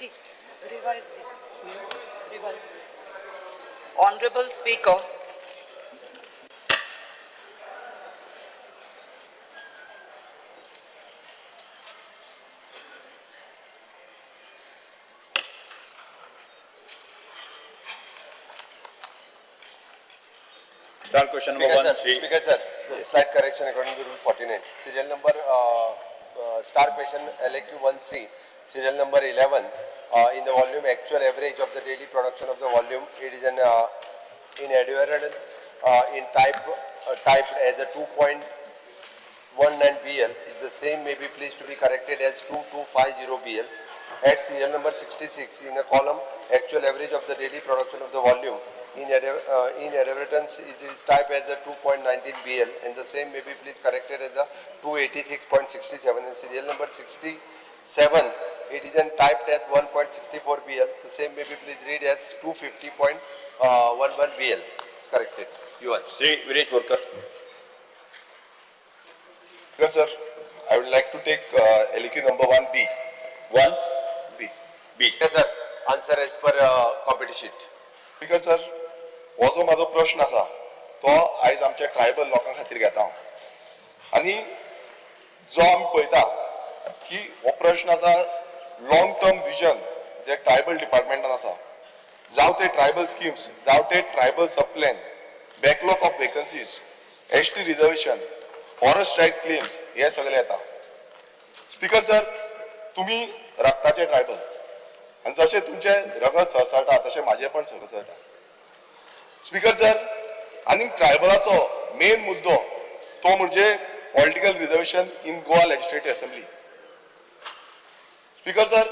Revise revise. Honorable Speaker, Star question number Speaker 1, sir, Shri. Speaker sir, slight correction according to Rule 49. Serial number, star question LAQ 1C, serial number 11, in the volume actual average of the daily production of the volume, it is an in adherence, in type, typed as a 2.19 BL, is the same may be pleased to be corrected as 2250 BL. At serial number 66, in the column, actual average of the daily production of the volume, in advertence, it is typed as the 2.19 BL, and the same may be please corrected as the 286.67. And serial number 67, it is then typed as 1.64 BL, the same may be please read as 250.11 BL. It's corrected. You are. Shri Viresh Borkar. Speaker sir, I would like to take LQ number 1B. 1 B. B. Yes, sir. Answer as per committee sheet. Speaker sir, हो जो म्हाजो प्रश्न आसा तो आयज आमच्या tribal लोकां खातीर घेता हांव आनी जो आमी पळयता की हो प्रश्न आसा लॉंग टर्म विजन जे ट्रायबल डिपार्टमेंटान आसा, जावं ते ट्रायबल स्किम्स, जावं ते tribal sub plan, backlog of vacancies, ST reservation, forest right claims हे सगळे येता. स्पीकर सर, तुमी रक्ताचे ट्रायबल आनी जशें तुमचें रगत सळसळटा तशें म्हाजें पण सळसळटा. स्पीकर सर, आनी ट्रायबलाचो मेन मुद्दो तो म्हणजे political reservation in Goa legislative assembly. Speaker sir,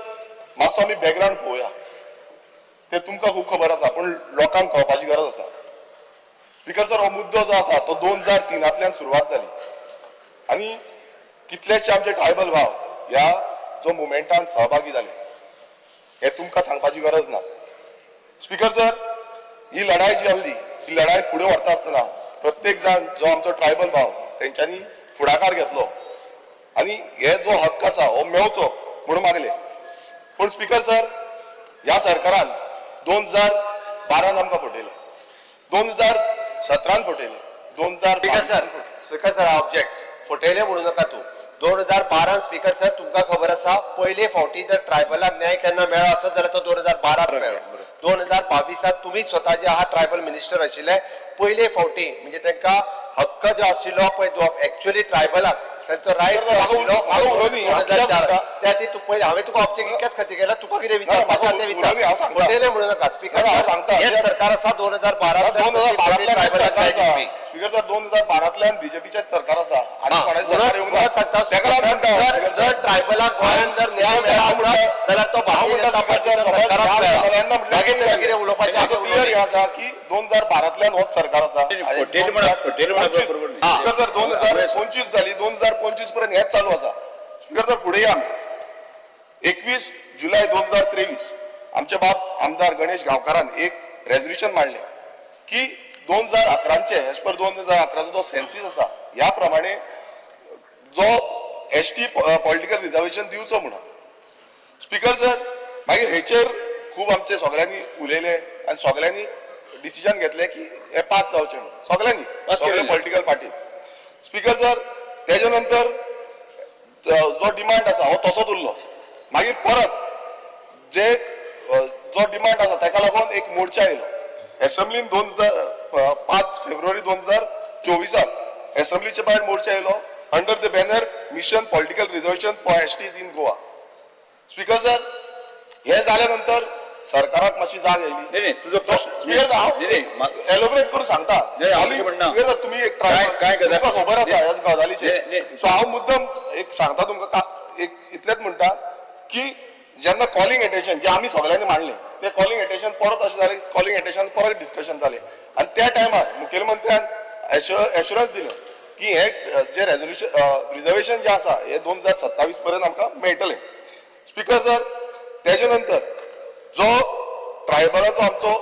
मातसो आमी बॅकग्रावंड पळोवया, ते तुमकां खूब खबर आसा पूण लोकांक कळपाची गरज आसा. स्पीकर सर, हो मुद्दो जो आसा तो 2003 सुरवात जाली आनी कितलेशे आमचे ट्रायबल भाव ह्या जो मुवमेंटान सहभागी जाले हे तुमकां सांगपाची गरज ना. स्पीकर सर, ही लढाय जी आसली ही लढाय फुडें व्हरता आसतना प्रत्येक जाण जो आमचो ट्रायबल भाव तेंच्यांनी फुडाकार घेतलो आनी हे जो हक्क आसा हो मेळचो म्हणून मागले. पूण स्पीकर सर, ह्या सरकारान 2012 आमकां फटयले, 2017 फटयले, 2000 speaker sir, speaker sir, object. फटयले म्हणू नाका तूं. 2012 स्पीकर सर, तुमकां खबर आसा, पयले फावटी जर ट्रायबलाक न्याय केन्ना मेळ्ळो आसत जाल्यार तो 2012 मेळ्ळो. 2022 तुमी स्वता जे आहा ट्रायबल मिनिस्टर आशिल्ले, पयले फावटी म्हणजे तांकां हक्क जो आशिल्लो पळय एक्च्युअली ट्रायबलाक तांचो रायट जो आशिल्लो 2004 त्या खातीर तूं पयले हांवें तुका ऑब्जेक्ट इतक्याच खातीर केला, तुका कितें विचारपाचें तें विचार, फटयले म्हणू नाका. स्पीकर सर, हेच सरकार आसा 2012 ट्रायबलाक न्याय दिवपी. स्पीकर सर, 2012 बीजेपीचेच सरकार आसा आनी कोणाचें सरकार येवंक ना. सांगता, जर ट्रायबलाक गोंयांत जर न्याय मेळ्ळा आसत जाल्यार तो भारतीय जनता पार्टीच्या सरकाराक मेळ्ळा. मागीर ताका कितें उलोवपाचें आसा तें क्लियर उलोवया. हें आसा की 2012 होच सरकार आसा. फटेल म्हणा, फटेल म्हणा बरोबर न्ही. स्पीकर सर, 2025 जाली, 2025 पर्यंत हेच चालू आसा. स्पीकर सर, फुडें या आमी. 21 जुलय 2023 आमचे बाब आमदार गणेश गांवकारान एक रेजोल्युशन मांडलें की 2011 एज पर 2011 जो सेन्सीस आसा ह्या प्रमाणे जो एसटी पॉलिटिकल रिजर्वेशन दिवचो म्हणून. स्पीकर सर, मागीर हेचेर खूब आमचे सगळ्यांनी उलयले आनी सगळ्यांनी डिसिजन घेतलें की हे पास जावचें म्हणून, सगळ्यांनी, पास सगळे केलें. Political party. स्पीकर सर, तेजे नंतर जो डिमांड आसा हो तसोच उरलो. मागीर परत जे जो डिमांड आसा ताका लागून एक मोर्चा येयलो एसेंब्लीन 2005 फेब्रुवारी 2024 एसेंब्लीच्या भायर मोर्चा येयलो under the banner mission political reservation for STs in Goa. Speaker sir, हे जाल्या नंतर सरकाराक मातशी जाग येयली. नाही नाही, तुझो प्रश्न स्पीकर सर, हांव नाही, नाही, एलोबरेट करून सांगता. नाही, हांव तशें म्हणना. स्पीकर सर, तुम्ही एक काय- काय गजाल? तुमकां खबर आसा नाही. ह्या गजालीचेर. नाही, नाही. सो हांव मुद्दम एक सांगता तुमकां, एक इतलेंच म्हणटा की जेन्ना कॉलिंग एटेन्शन जे आमी सगळ्यांनी मांडलें ते कॉलिंग एटेन्शन परत अशें जालें, कॉलिंग एटेन्शन परत डिस्कशन जालें आनी त्या टायमार मुखेलमंत्र्यान एश्युरन्स दिलें की हे जे रेजोल्युशन रिजर्वेशन जे आसा हे 2027 पर्यंत आमकां मेळटलें. स्पीकर सर, तेजे नंतर जो ट्रायबलाचो आमचो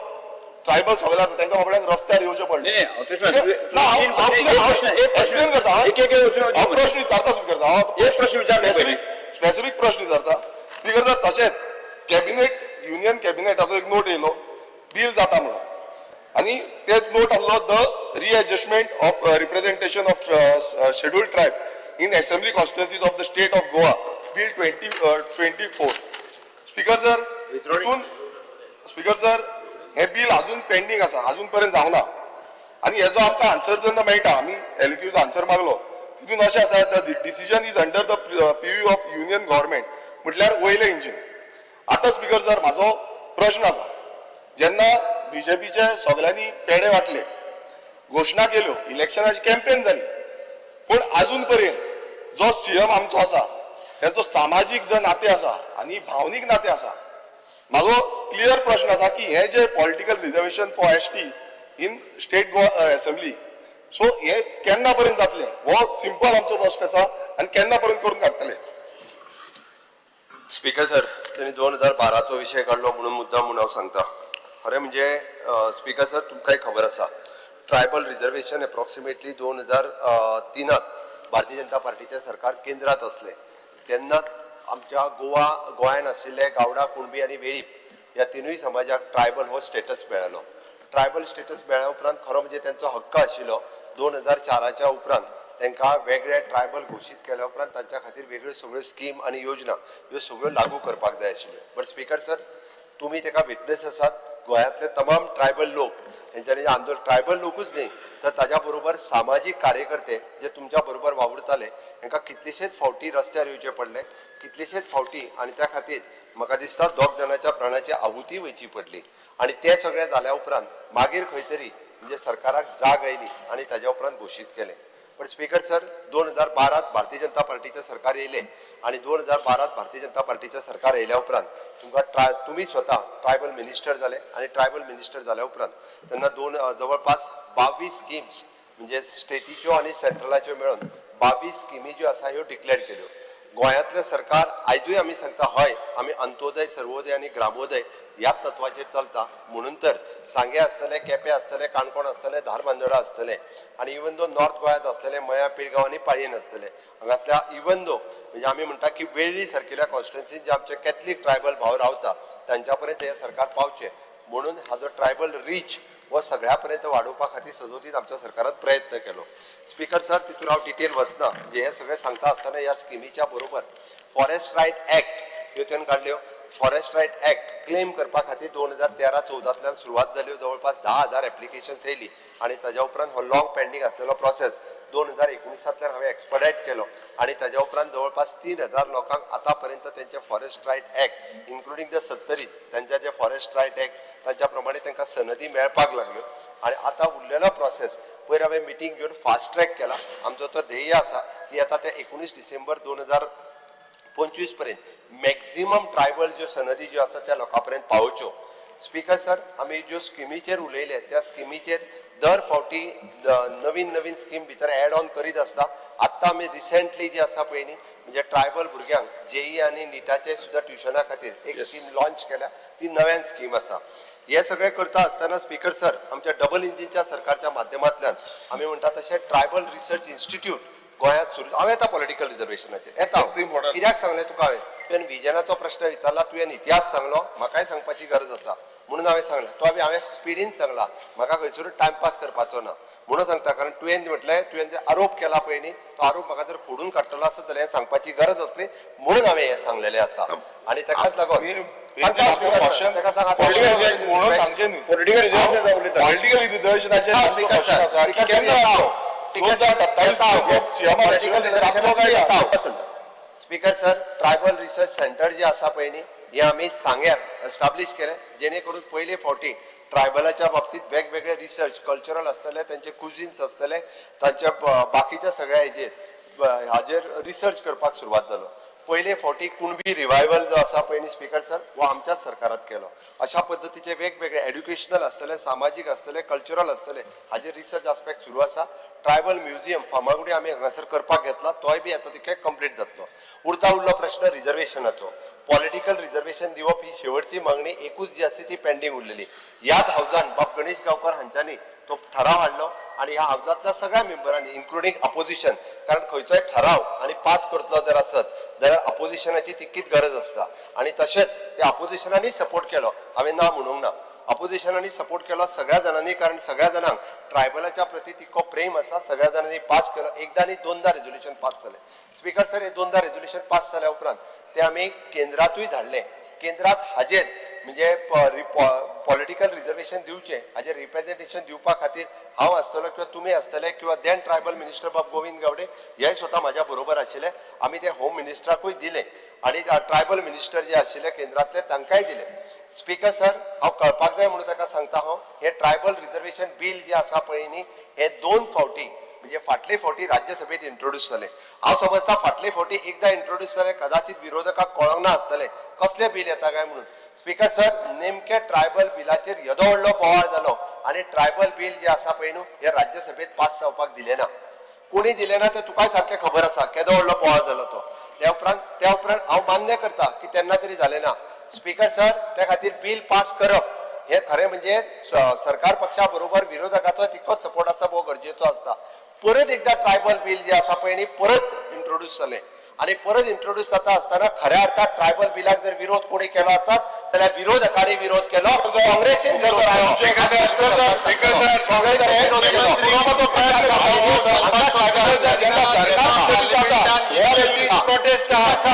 ट्रायबल सगळे आसा तांकां बाबड्यांक रस्त्यार येवचें पडलें. नाही, नाही, हांव तशें म्हणना. तुवें- ना, हांव- तीन प्रश्न, हांव- एक प्रश्न, एक प्रश्न. एक्सप्लेन करता हांव. एक एक उतरून हांव प्रश्न विचारता स्पीकर साहेब. एक प्रश्न विचार स्पेसिफीक प्रश्न विचारता स्पीकर सर. तशेंच कॅबिनेट कॅबिनेटाचो एक नोट येयलो, बील जाता म्हणून. आनी ते नोट आसलो, the readjustment of representation of scheduled tribe in assembly constituencies of the state of Goa bill 2024. Speaker sir, हितून स्पीकर सर, हें बील अजून पेंडींग आसा, अजून पर्यंत जावना. आनी हेजो आमकां आन्सर जेन्ना मेळटा, आमी एलक्यूचो आन्सर मागलो, तितून अशें आसा, the decision is under the purview of union government, म्हटल्यार वयलें इंजीन. आतां स्पीकर सर, म्हाजो प्रश्न आसा, जेन्ना बीजेपीचे सगल्यांनी पेडे वांटले, घोशणा केल्यो, इलेक्शनाची कॅम्पेन जाली, पूण अजून पर्यंत जो सीएम आमचो आसा, तेजो सामाजीक जो नातें आसा आनी भावनीक नातें आसा, म्हाजो क्लियर प्रश्न आसा की हे जे political reservation for ST in state Goa assembly, so हे केन्ना पर्यंत जातले, हो सिंपल आमचो प्रश्न आसा आनी केन्ना पर्यंत करून काडटले? स्पीकर सर, त्यांनी 2012चो विशय काडलो म्हणून मुद्दाम म्हणून हांव सांगता. खरें म्हणजे स्पीकर सर, तुमकांय खबर आसा, tribal reservation approximately 2003त Bharatiya Janata पार्टीचें सरकार केंद्रात आसलें तेन्ना आमच्या गोंयान आशिल्ले गावडा, कुणबी आनी वेळीप ह्या तिनूय समाजाक ट्रायबल हो स्टेटस मेळ्ळो. ट्रायबल स्टेटस मेळ्ळ्या उपरांत खरो म्हणजे तेंचो हक्क आशिल्लो. 2004च्या उपरांत तांकां वेगळे ट्रायबल घोशीत केल्या उपरांत तांच्या खातीर वेगळ्यो सगळ्यो स्कीम आनी योजना ह्यो सगळ्यो लागू करपाक जाय आशिल्ल्यो. बट स्पीकर सर, तुमी ताका विटनेस आसात. गोंयांतले तमाम ट्रायबल लोक हेंच्यांनी आंदोलन, ट्रायबल लोकूच न्ही तर ताज्या बरोबर सामाजीक कार्यकर्ते जे तुमच्या बरोबर वावुरताले, तांकां कितलेशेच फावटी रस्त्यार येवचे पडले, कितलेशेच फावटी. आनी त्या खातीर म्हाका दिसता दोग जाणांच्या प्राणाची आहुती वयची पडली. आनी तें सगळें जाल्या उपरांत मागीर खंय तरी म्हणजे सरकाराक जाग आयली आनी ताज्या उपरांत घोशीत केलें. पण स्पीकर सर, 2012त भारतीय जनता पार्टीचें सरकार येयलें आनी 2012त भारतीय जनता पार्टीचें सरकार येयल्या उपरांत तुमकां ट्राय तुमी स्वता ट्रायबल मिनिस्टर जाले. आनी ट्रायबल मिनिस्टर जाल्या उपरांत तेन्ना दोन जवळपास 22 स्किम्स, म्हणजे स्टेटीच्यो आनी सेंट्रलाच्यो मेळून 22 स्किमी ज्यो आसा ह्यो डिक्लेअर केल्यो. गोंयांतलें सरकार आयजूय आमी सांगता, हय, आमी अंत्योदय, सर्वोदय आनी ग्रामोदय ह्या तत्वाचेर चलता. म्हणून तर सांगे आसतले, केपें आसतले, काणकोण आसतले, धारबांदोडा आसतले आनी इवन दो नॉर्थ गोंयांत आसतले, मया, पिळगांव आनी पाळयेन आसतले, हांगासल्या इवन दो म्हणजे आमी म्हणटा की वेळ्ळी सारकेल्या कॉन्स्टिट्युन्सीन जे आमचे कॅथलीक ट्रायबल भाव रावता, तांच्या पर्यंत हें सरकार पावचें म्हणून हाजो ट्रायबल रीच हो सगळ्या पर्यंत वाडोवपा खातीर सदोदीत आमच्या सरकारान प्रयत्न केलो. स्पीकर सर, तितून हांव डिटेल वचना. म्हणजे हें सगळें सांगता आसतना ह्या स्किमीच्या बरोबर फॉरेस्ट रायट एक्ट ह्यो तुवें काडल्यो. फॉरेस्ट रायट एक्ट क्लेम करपा खातीर 2013-14तल्यान सुरवात जाल्यो. जवळपास 10,000 एप्लिकेशन्स येयली आनी ताज्या उपरांत हो लॉंग पेंडींग आसलेलो प्रोसेस 2019तल्यान हांवें एक्सपडायट केलो आनी ताज्या उपरांत जवळपास 3000 लोकांक आतां पर्यंत तेंचे forest right act, including the Sattari, तांच्या जे फॉरेस्ट रायट एक्ट तांच्या प्रमाणे तांकां सनदी मेळपाक लागल्यो. आनी आतां उरलेलो प्रोसेस पयर हांवें मिटींग घेवन फास्ट ट्रॅक केला. आमचो तो ध्येय आसा की आतां ते 19 डिसेंबर 2025 पर्यंत मॅक्झिमम ट्रायबल ज्यो सनदी ज्यो आसा त्या लोकां पर्यंत पावोवच्यो. स्पीकर सर, आमी ज्यो स्किमीचेर उलयले त्या स्किमीचेर दर फावटी नवीन नवीन स्कीम भितर एड ऑन करीत आसता. आत्तां आमी रिसेंटली जी आसा पळय न्ही, म्हणजे ट्रायबल भुरग्यांक जेई आनी निटाचे सुद्दां ट्युशना खातीर एक स्कीम लॉन्च केल्या, ती नव्यान स्कीम आसा. हे सगळें करता आसतना स्पीकर सर, आमच्या डबल इंजिनच्या सरकारच्या माध्यमांतल्यान आमी म्हणटा तशें ट्रायबल रिसर्च इन्स्टिट्यूट गोंयांत सुरू. हांव येता पॉलिटिकल रिजर्वेशनाचेर येता. Important. कित्याक सांगलें तुका हांवें, तुवें विजनाचो प्रश्न विचारला, तुवें इतिहास सांगलो, म्हाकाय सांगपाची गरज आसा म्हणून हांवें सांगलें. तो हांवें स्पिडीन सांगला, म्हाका खंयसरूय टायमपास करपाचो ना म्हणून सांगता. कारण तुवें म्हटलें, तुवें जे आरोप केला पळय न्ही, तो आरोप म्हाका जर खोडून काडटलो आसत जाल्यार हें सांगपाची गरज आसली म्हणून हांवें हें सांगलेलें आसा. आनी ताकाच लागून क्वेश्चन ताका सांग. म्हणून सांगचें न्ही. पॉलिटिकल रिजर्वेशन उलयता. पॉलिटिकल रिजर्वेशनाचेर हा, स्पीकर सर, आसा की स्पीकर सर, केन्ना येता हांव. जातलो? 2027 सीएम Political reservation येता हांव. Speaker sir, tribal research centre जे आसा पळय न्ही, हे आमी सांग्यार एस्टाब्लीश केलें, जेणे करून पयले फावटी ट्रायबलाच्या बाबतीत वेगवेगळे रिसर्च, कल्चरल आसतले, तांचे कुझिन्स आसतले, तांच्या बाकीच्या सगळ्या हेजेर हाजेर रिसर्च करपाक सुरवात जालो. पयले फावटी कुणबी रिवायवल जो आसा पळय न्ही स्पीकर सर, हो आमच्याच सरकारात केलो. अशा पद्दतीचे वेगवेगळे एड्युकेशनल आसतले, सामाजीक आसतले, कल्चरल आसतले, हाजेर रिसर्च आस्पेक्ट सुरू आसा. ट्रायबल म्युझियम फामागुडी आमी हांगासर करपाक घेतला, तोय बी आतां तितके कंप्लीट जातलो. उरता उरलो प्रश्न रिजर्वेशनाचो. पॉलिटिकल रिजर्वेशन दिवप ही शेवटची मागणी एकूच जी आसा ती पेंडींग उरलेली. ह्याच हावजान बाब गणेश गांवकर हांच्यांनी तो ठराव हाडलो आनी ह्या हावजांतल्या सगळ्या मेंबरांनी इन्क्लुडींग अपोजिशन, कारण खंयचोय ठराव आनी पास करतलो जर आसत जाल्यार अपोजिशनाची तितकीच गरज आसता आनी तशेंच त्या अपोजिशनांनी सपोर्ट केलो. हांवें ना म्हणूंक ना, अपोजिशनांनी सपोर्ट केलो सगळ्या जाणांनी, कारण सगळ्या जाणांक ट्रायबलाच्या प्रती तितको प्रेम आसा. सगळ्या जाणांनी पास केलो. एकदां न्ही, दोनदा रेजोल्युशन पास जालें. स्पिकर सर, हे दोनदा रेजोल्युशन पास जाल्या उपरांत ते आमी केंद्रातूय धाडले. केंद्रात हाजेर म्हणजे पॉलिटिकल रिजर्वेशन दिवचें हाजेर रिप्रेझेंटेशन दिवपा खातीर हांव आसतलो किंवा तुमी आसतले किंवा then tribal minister बाब गोविंद गावडे हे स्वता म्हाज्या बरोबर आशिल्ले. आमी ते होम मिनिस्टराकूय दिले आनी ट्रायबल मिनिस्टर जे आशिल्ले केंद्रांतले तांकांय दिले. स्पिकर सर, हांव कळपाक जाय म्हणून ताका सांगता, हांव हे ट्रायबल रिजर्वेशन बील जे आसा पळय न्ही, हे दोन फावटी म्हणजे फाटले फावटी राज्यसभेत इंट्रोड्यूस जाले. हांव समजता फाटले फावटी एकदां इंट्रोड्यूस जाले, कदाचित विरोधकाक कळोंक ना आसतलें कसलें बील येता काय म्हणून. स्पिकर सर, नेमके ट्रायबल बिलाचेर येदो व्हडलो बोवाळ जालो आनी ट्रायबल बील जे आसा पळय न्हू, हे राज्यसभेत पास जावपाक दिलें ना. कोणी दिलें ना तें तुकाय सारकें खबर आसा, केदो व्हडलो बोवाळ जालो तो. त्या उपरांत हांव मान्य करता की तेन्ना तरी जालें ना. स्पिकर सर, त्या खातीर बील पास करप हे खरें म्हणजे सरकार पक्षा बरोबर विरोधकाचो तितकोच सपोर्ट आसता भोव गरजेचो आसता. परत एकदां ट्रायबल बील जे आसा पळय न्ही, परत इंट्रोड्यूस जालें आनी परत इंट्रोड्यूस जाता आसतना खऱ्या अर्थात ट्रायबल बिलाक जर विरोध कोणी केलो आसत जाल्यार विरोधकांनी विरोध केलो, काँग्रेसीन विरोध केलो. काँग्रेसीन विरोध केलो. जेन्ना सरकार आसा, प्रोटेस्ट. जेन्ना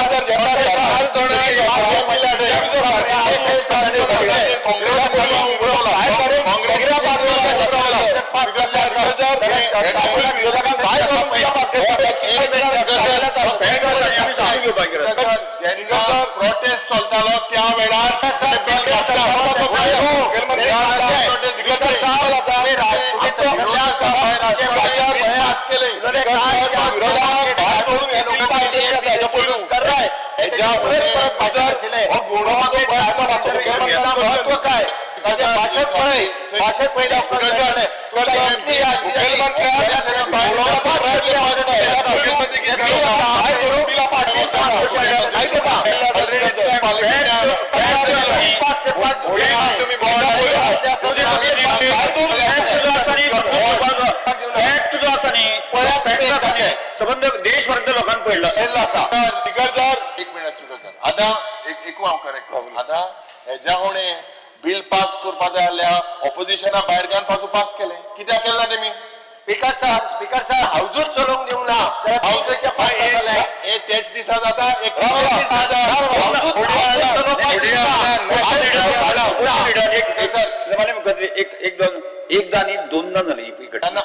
प्रोटेस्ट चलतालो त्या वेळार महत्व काय ताजें भाशण पळय, भाशण पळयल्या उपरांत कळटलें. तुका इतली आशी जाली. पास करपाक. फॅक्ट जो आसा न्ही, फॅक्ट आसा न्ही, संबंद देशभरांतल्या लोकांक पडला आसा. एक मिनिट स्पीकर सर, आतां एक एकू हांव करेक्ट करता. आतां हेज्या उणें बील पास करपा जाय जाल्यार ऑपोजिशना भायर घालून पासून पास केलें, कित्याक केलें ना तेमी? स्पीकर सर, स्पीकर सर, हावजूच चलोवंक दिवंक ना जाल्यार बिल पास जातलें. हे तेच दिसा जाता एक. एक एक दोन एकदा न्ही, दोनदा जाली ही घटना.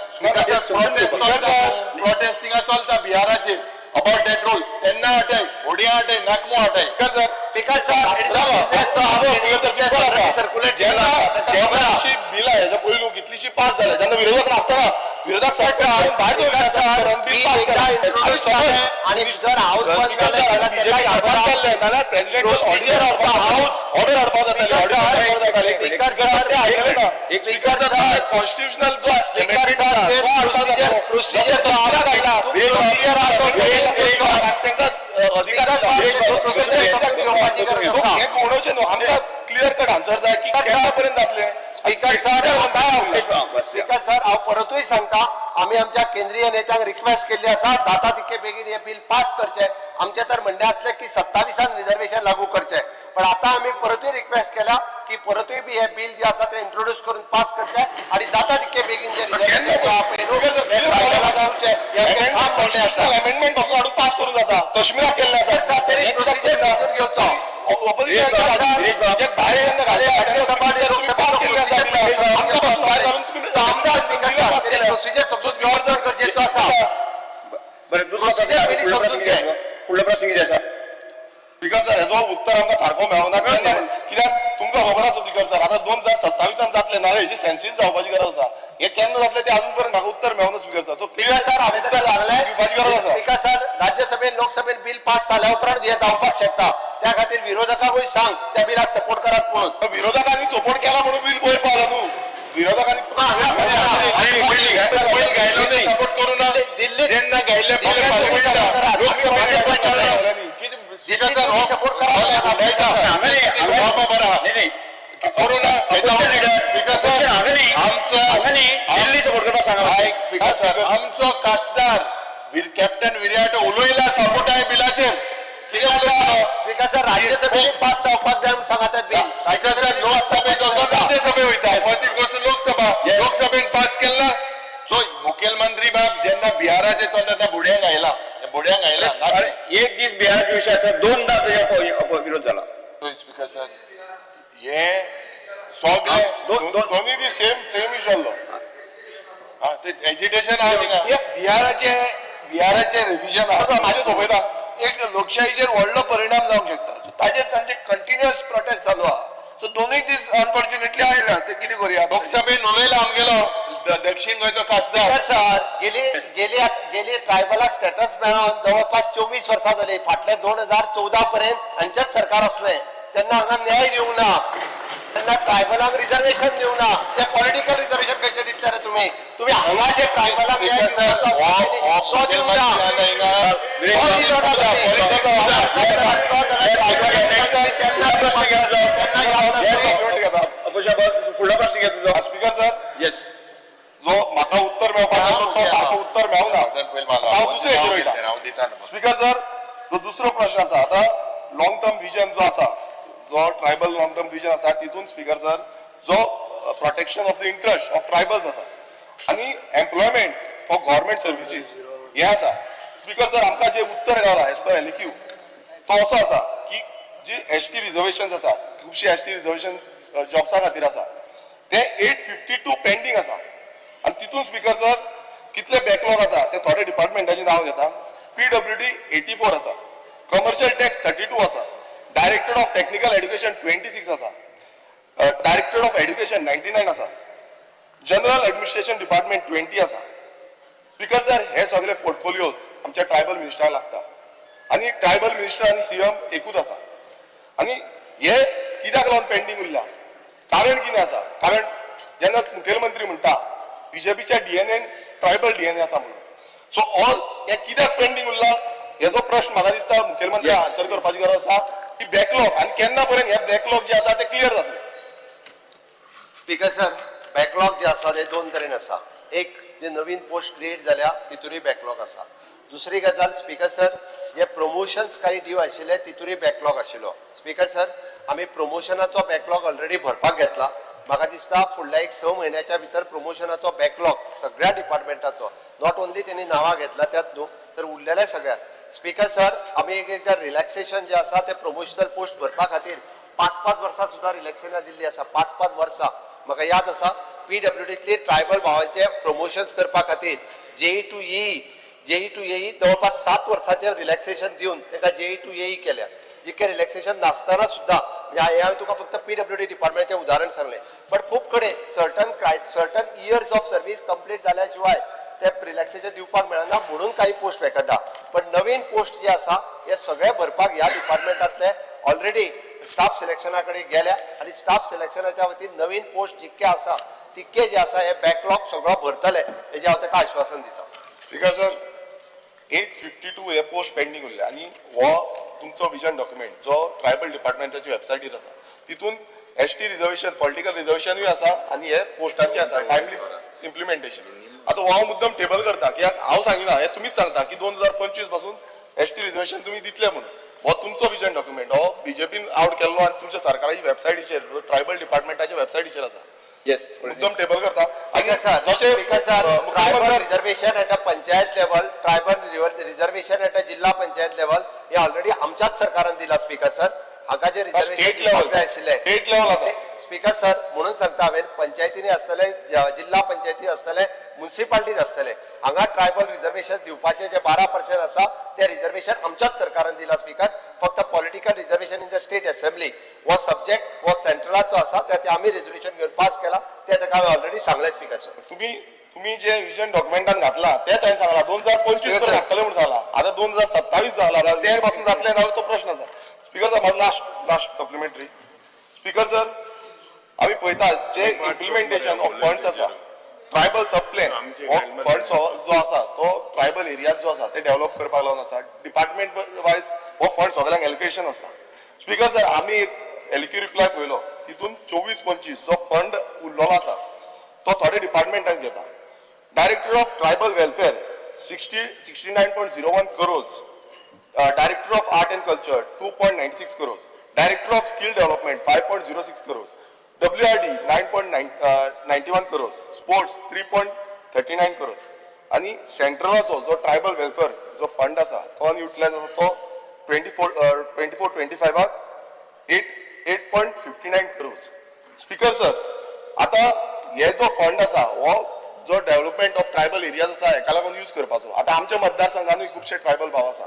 प्रोटेस्ट थिंगा चलता बिहाराचेर अबाउट that role, तेन्ना हटय, होडया हटय, नाकमो हटय. Speaker sir, circulate. जेन्ना बिलां हेज्या पयलू कितलीशी पास जाल्या, जेन्ना विरोधक नासतना विरोधक सरकार भायर दवरिल्लें आसा, बिल पास केलें. आनी समज आणि जर हाऊस बंद जालें जाल्यार बीजेपी ताका हाडपाक जाल्लें नाल्यार प्रेसिडेंट ऑर्डर हाडपाक, ऑर्डर हाडपाक जाताली, ऑर्डर हाडपाक जाताली. स्पीकर सर, ते आयकलें ना. एक स्पीकर सर, कॉन्स्टिट्युशनल जो amendment आसा, तो हाडपाक जाता. प्रोसिजर तो घातला. तांकां अधिकार आसा. घेवपाची गरज आसा. हे कोणोचे न्हू, आमकां क्लियर कट आन्सर जाय की केन्ना पर्यंत जातलें. स्पीकर सर, बस. स्पीकर सर, हांव परतूय सांगता, आमी आमच्या केंद्रीय नेत्यांक रिक्वेस्ट केल्ली आसा, जाता तितके बेगीन हे बिल पास करचें. आमचें तर म्हणणें आसलें की 27 रिजर्वेशन लागू करचें, पण आतां आमी परतूय रिक्वेस्ट केल्या की परतूय बी हें बिल जें आसा तें इंट्रोड्यूस करून पास करचें आनी जाता तितके बेगीन जें रिजर्वेशन आहा पळय न्हू, तें ट्रायबलाक दिवचें, हें आमचें ठाम म्हणणें आसा. अमेंडमेंट पासून हाडून पास करून जाता, काश्मीराक केल्लें आसा. सर, तरी प्रोसिजर समजून घेवचो. ऑपोजिशन भायर जेन्ना घातला, तेन्ना तुम्ही पास केल्लें आसा बिलां. आमकां पासून भायर घालून तुम्ही आमदार स्पीकर बिलां सर, पास तरी केल्या. प्रोसिजर समजून घेवप चड गरजेचो आसा. बरें, दुसरो प्रश्न, Procedure पयलीं फुडलो समजून प्रश्न कितें आसा? फुडलो प्रश्न कितें आसा? स्पीकर सर, हेजो उत्तर आमकां सारको मेळना. केन्ना? कित्याक तुमकां खबर आसा स्पीकर सर, आतां 2027 जातलें नाल्यार हेजी सेन्सीस जावपाची गरज आसा. हे केन्ना जातलें तें अजून पर्यंत म्हाका उत्तर मेळना speaker sir. So speaker sir, हांवें ताका सांगलें, दिवपाची गरज आसा. स्पीकर सर, राज्यसभेन लोकसभेन बिल पास जाल्या उपरांत हें जावपाक शकता. त्या खातीर विरोधकांकूय सांग त्या बिलाक सपोर्ट करात म्हणून. विरोधकांनी सपोर्ट केला म्हणून बिल वयर पावला न्हू. विरोधकांनी हांगा बैल गायलो नाही, सपोर्ट करू ना. दिल्लीत जेन्ना गायले दिल्लीत तुम्ही support करा. स्पीकर सर, हो सपोर्ट करा. हांवें न्ही, हांवें बरं न्ही, न्ही. करू ना. Opposition leader, speaker sir, opposition हांवें न्ही, आमचं हांवें न्ही, आमचं स्पीकर सर, आमचो खासदार कॅप्टन विरियाटो उलयला सपोर्ट बिलाचेर. कितें उलयता? स्पीकर सर, राज्यसभेत पास जावपाक जाय म्हणून सांगा तें बिल. स्पीकर सर, लोकसभेत वचोन राज्यसभे वयता. First it goes to Lok Sabha. लोकसभेन pass केला. सो मुखेलमंत्री बाब जेन्ना बिहाराचे चलता त्या बुड्यांक आयला, बुड्यांक आयला. अरे, एक दीस बिहाराच्या विषय आसा, दोनदा त्याच्या विरोध झाला. स्पीकर सर, हे सगळे दोन दोन दोन्ही दीस सेम सेम इशू जाल्लो. हा, ते एजिटेशन आहा थिंगा. बिहाराचे बिहाराचे रिव्हिजन आहा. म्हाजे सोंपयता. एक लोकशाहीचेर व्हडलो परिणाम जावंक शकता. So ताजेर तांचे कंटिन्युअस प्रोटेस्ट चालू आहा. सो दोनूय दीस अनफॉर्च्युनेटली आयला, ते कितें करुया? लोकसभेन उलयला आमगेलो दक्षिण गोंयचो खासदार. स्पीकर सर, गेली गेली गेली ट्रायबलाक स्टेटस मेळोन जवळपास 24 वर्सां जाली. फाटले 2014 पर्यंत हांचेच सरकार असलें तेन्ना हांगा न्याय दिवंक ना, तेन्ना ट्रायबलांक रिजर्वेशन दिवंक ना. ते पॉलिटिकल रिजर्वेशन खंयचे दितले रे तुमी? तुमी हांगा जे ट्रायबलांक न्याय स्पीकर सर, दिवपाचो हो आसता हो तो दिवंक ना. मुखेलमंत्री हिंगा. तो दिलो ना तुमी. तेन्ना तेन्ना याद आसली. अपोशा, फुडला प्रश्न घे तुजो. स्पीकर सर, येस. जो म्हाका उत्तर मेळपाक जाय तो सारको उत्तर मेळना. हांव दुसरे हेचेर वयता. हांव दिता. स्पीकर सर, जो दुसरो प्रश्न आसा, आतां लॉंग टर्म विजन जो आसा, जो ट्रायबल लॉंग टर्म विजन आसा, तितून स्पीकर सर जो protection of the interest of tribals आसा आनी एम्प्लॉयमेंट फॉर गव्हर्मेंट सर्विसीस हें आसा. स्पीकर सर, आमकां जें उत्तर गावला एज पर एलक्यू तो असो आसा की जी एस टी रिजर्वेशन आसा, खुबशी एस टी रिजर्वेशन जॉब्सा खातीर आसा, ते 852 पेंडींग आसा. आनी तितून स्पीकर सर कितले बॅकलॉग आसा ते थोडे डिपार्टमेंटाचें नांव घेता. पीडब्ल्यूडी 84 आसा, कमर्शियल टॅक्स 32 आसा, डायरेक्टर ऑफ टेक्निकल एड्युकेशन 26 आसा, डायरेक्टर ऑफ एड्युकेशन 99 आसा, जनरल एडमिनिस्ट्रेशन डिपार्टमेंट 20 आसा. स्पीकर सर, हे सगळे पोर्टफोलियोज आमच्या ट्रायबल मिनिस्टराक लागता आनी ट्रायबल मिनिस्टर आनी सीएम एकूच आसा. आनी हे कित्याक लागून पेंडींग उरला, कारण कितें आसा? कारण जेन्ना मुखेलमंत्री म्हणटा बीजेपीच्या डीएनएन ट्रायबल डीएनए आसा म्हणून, सो ऑल हे कित्याक पेंडींग उरला हेजो प्रश्न म्हाका दिसता मुखेलमंत्री आन्सर करपाची गरज आसा की बॅकलॉग आनी केन्ना पर्यंत हे बॅकलॉग जे आसा ते क्लियर जातले. स्पीकर सर, बॅकलॉग जे आसा ते दोन तरेन आसा. एक, जे नवीन पोस्ट क्रिएट जाल्या तितूनय बॅकलॉग आसा. दुसरी गजाल स्पीकर सर, जे प्रमोशन्स काही ड्यू आशिल्ले तितूनय बॅकलॉग आशिल्लो. स्पीकर सर, आमी प्रमोशनाचो बॅकलॉग ऑलरेडी भरपाक घेतला. म्हाका दिसता फुडल्या एक 6 म्हयन्याच्या भितर प्रमोशनाचो बॅकलॉग सगळ्या डिपार्टमेंटाचो, not only तेणी नांवां घेतला त्यात न्हू, तर उरलेल्या सगळ्या. स्पीकर सर, आमी एक एकदां रिलॅक्सेशन जे आसा ते प्रमोशनल पोस्ट भरपा खातीर 5-5 वर्सां सुद्दां रिलॅक्सेशनां दिल्ली आसा. 5-5 वर्सां म्हाका याद आसा, पीडब्ल्यूडींतली ट्रायबल भावांचे प्रमोशन्स करपा खातीर JE to E, JE to AE जवळपास 7 वर्साचें रिलॅक्सेशन दिवन ताका जेई टू एई केल्या. जितकें रिलॅक्सेशन नासतना सुद्दां, म्हणजे हें हांवें तुका फक्त पीडब्ल्यूडी डिपार्टमेंटाचें उदाहरण सांगलें, बट खूब कडेन certain years of service complete जाल्या शिवाय ते रिलॅक्सेशन दिवपाक मेळना म्हणून काही पोस्ट वेकंट आहा. पण नवीन पोस्ट जे आसा हे सगळे भरपाक ह्या डिपार्टमेंटांतले ऑलरेडी स्टाफ सिलेक्शना कडेन गेल्या आनी स्टाफ सिलेक्शनाच्या वतीन नवीन पोस्ट जितके आसा तितके जे आसा हे बॅकलॉग सगळो भरतले हेजें हांव ताका आश्वासन दिता. स्पीकर सर, 852 हे पोस्ट पेंडींग उरले आनी हो तुमचो विजन डॉक्युमेंट जो ट्रायबल डिपार्टमेंटाची वेबसायटीर आसा तितून एस टी रिजर्वेशन, पॉलिटिकल रिजर्वेशनूय आसा आनी हे पोस्टांचे आसा टायमली इम्प्लिमेंटेशन. आतां हो हांव मुद्दम टेबल करता कित्याक हांव सांगिना, हें तुमीच सांगता की 2025 पासून एस टी रिजर्वेशन तुमी दितले म्हणून. हो तुमचो विजन डॉक्युमेंट हो बीजेपीन आवट केल्लो आनी तुमच्या सरकाराची वेबसायटीचेर, ट्रायबल डिपार्टमेंटाच्या वेबसायटीचेर आसा. मुद्दम टेबल करता. आनी स्पीकर सर, जशें स्पीकर सर, ट्रायबल मुख्यमंत्री reservation at a panchayat level, tribal reservation at a जिल्हा पंचायत लेवल हे ऑलरेडी आमच्याच सरकारान दिला. स्पीकर सर, हांगा जे स्टेट रिजर्वेशन लेवल जाय आशिल्लें स्टेट लेवल आसा. स्पीकर सर, म्हणून सांगता हांवें, पंचायतींनी आसतले, जिल्हा पंचायती आसतले, मुन्सिपालिटीन आसतले, हांगा ट्रायबल रिजर्वेशन दिवपाचें जे 12% आसा ते रिजर्वेशन आमच्याच सरकारान दिला. स्पीकर, फक्त political reservation in the state assembly हो सब्जेक्ट हो सेंट्रलाचो आसा, ते आमी रेजोल्युशन घेवन पास केला, ते ताका हांवें ऑलरेडी सांगलें स्पीकर सर. तुम्ही तुम्ही जे विजन डॉक्युमेंटान घातला ते ताणें सांगला 2025 पर्यंत हाडटले म्हणून सांगला. आतां 2027 जाला, ते पासून जातले ना तो प्रश्न आसा. स्पीकर सर, म्हाजो last last supplementary. Speaker sir, आमी पळयता जे इम्प्लिमेंटेशन ऑफ फंड्स आसा, ट्रायबल सब प्लॅन हो फंड्स जो आसा तो ट्रायबल एरियाज जो आसा ते डेव्हलप करपाक लागून आसा. डिपार्टमेंट वायज हो फंड सगळ्यांक एलोकेशन आसा. स्पीकर सर, आमी एक एलक्यू रिप्लाय पळयलो, तितून 24-25 जो फंड उरलेलो आसा तो थोडे डिपार्टमेंटान घेता. Director of tribal welfare 69.01 crores, director of art and culture 2.96 crores, director of skill development 5.06 crores, WRD 9.91 crores, sports 3.39 crores. आनी सेंट्रलाचो जो ट्रायबल वेलफेअर जो फंड आसा तो अनयुटिलायज आसा तो 24-25 8.59 crores. Speaker sir, आतां हे जो फंड आसा हो जो डेव्हलपमेंट ऑफ ट्रायबल एरियाज आसा हेका लागून यूज करपाचो. आतां आमच्या मतदारसंघानूय खुबशे ट्रायबल भाव आसा,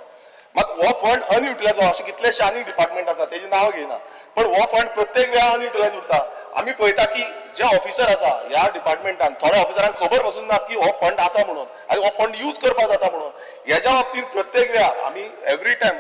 मात हो फंड अनयुटिलायज अशे कितलेशे आनीक डिपार्टमेंट आसा तेजी नांव घेयना, पण हो फंड प्रत्येक वेळा अनयुटिलायज उरता. आमी पळयता की जे ऑफिसर आसा ह्या डिपार्टमेंटान थोड्या ऑफिसरांक खबर पसून ना की हो फंड आसा म्हणून आनी हो फंड यूज करपाक जाता म्हणून. हेज्या बाबतींत प्रत्येक वेळा आमी एवरी टायम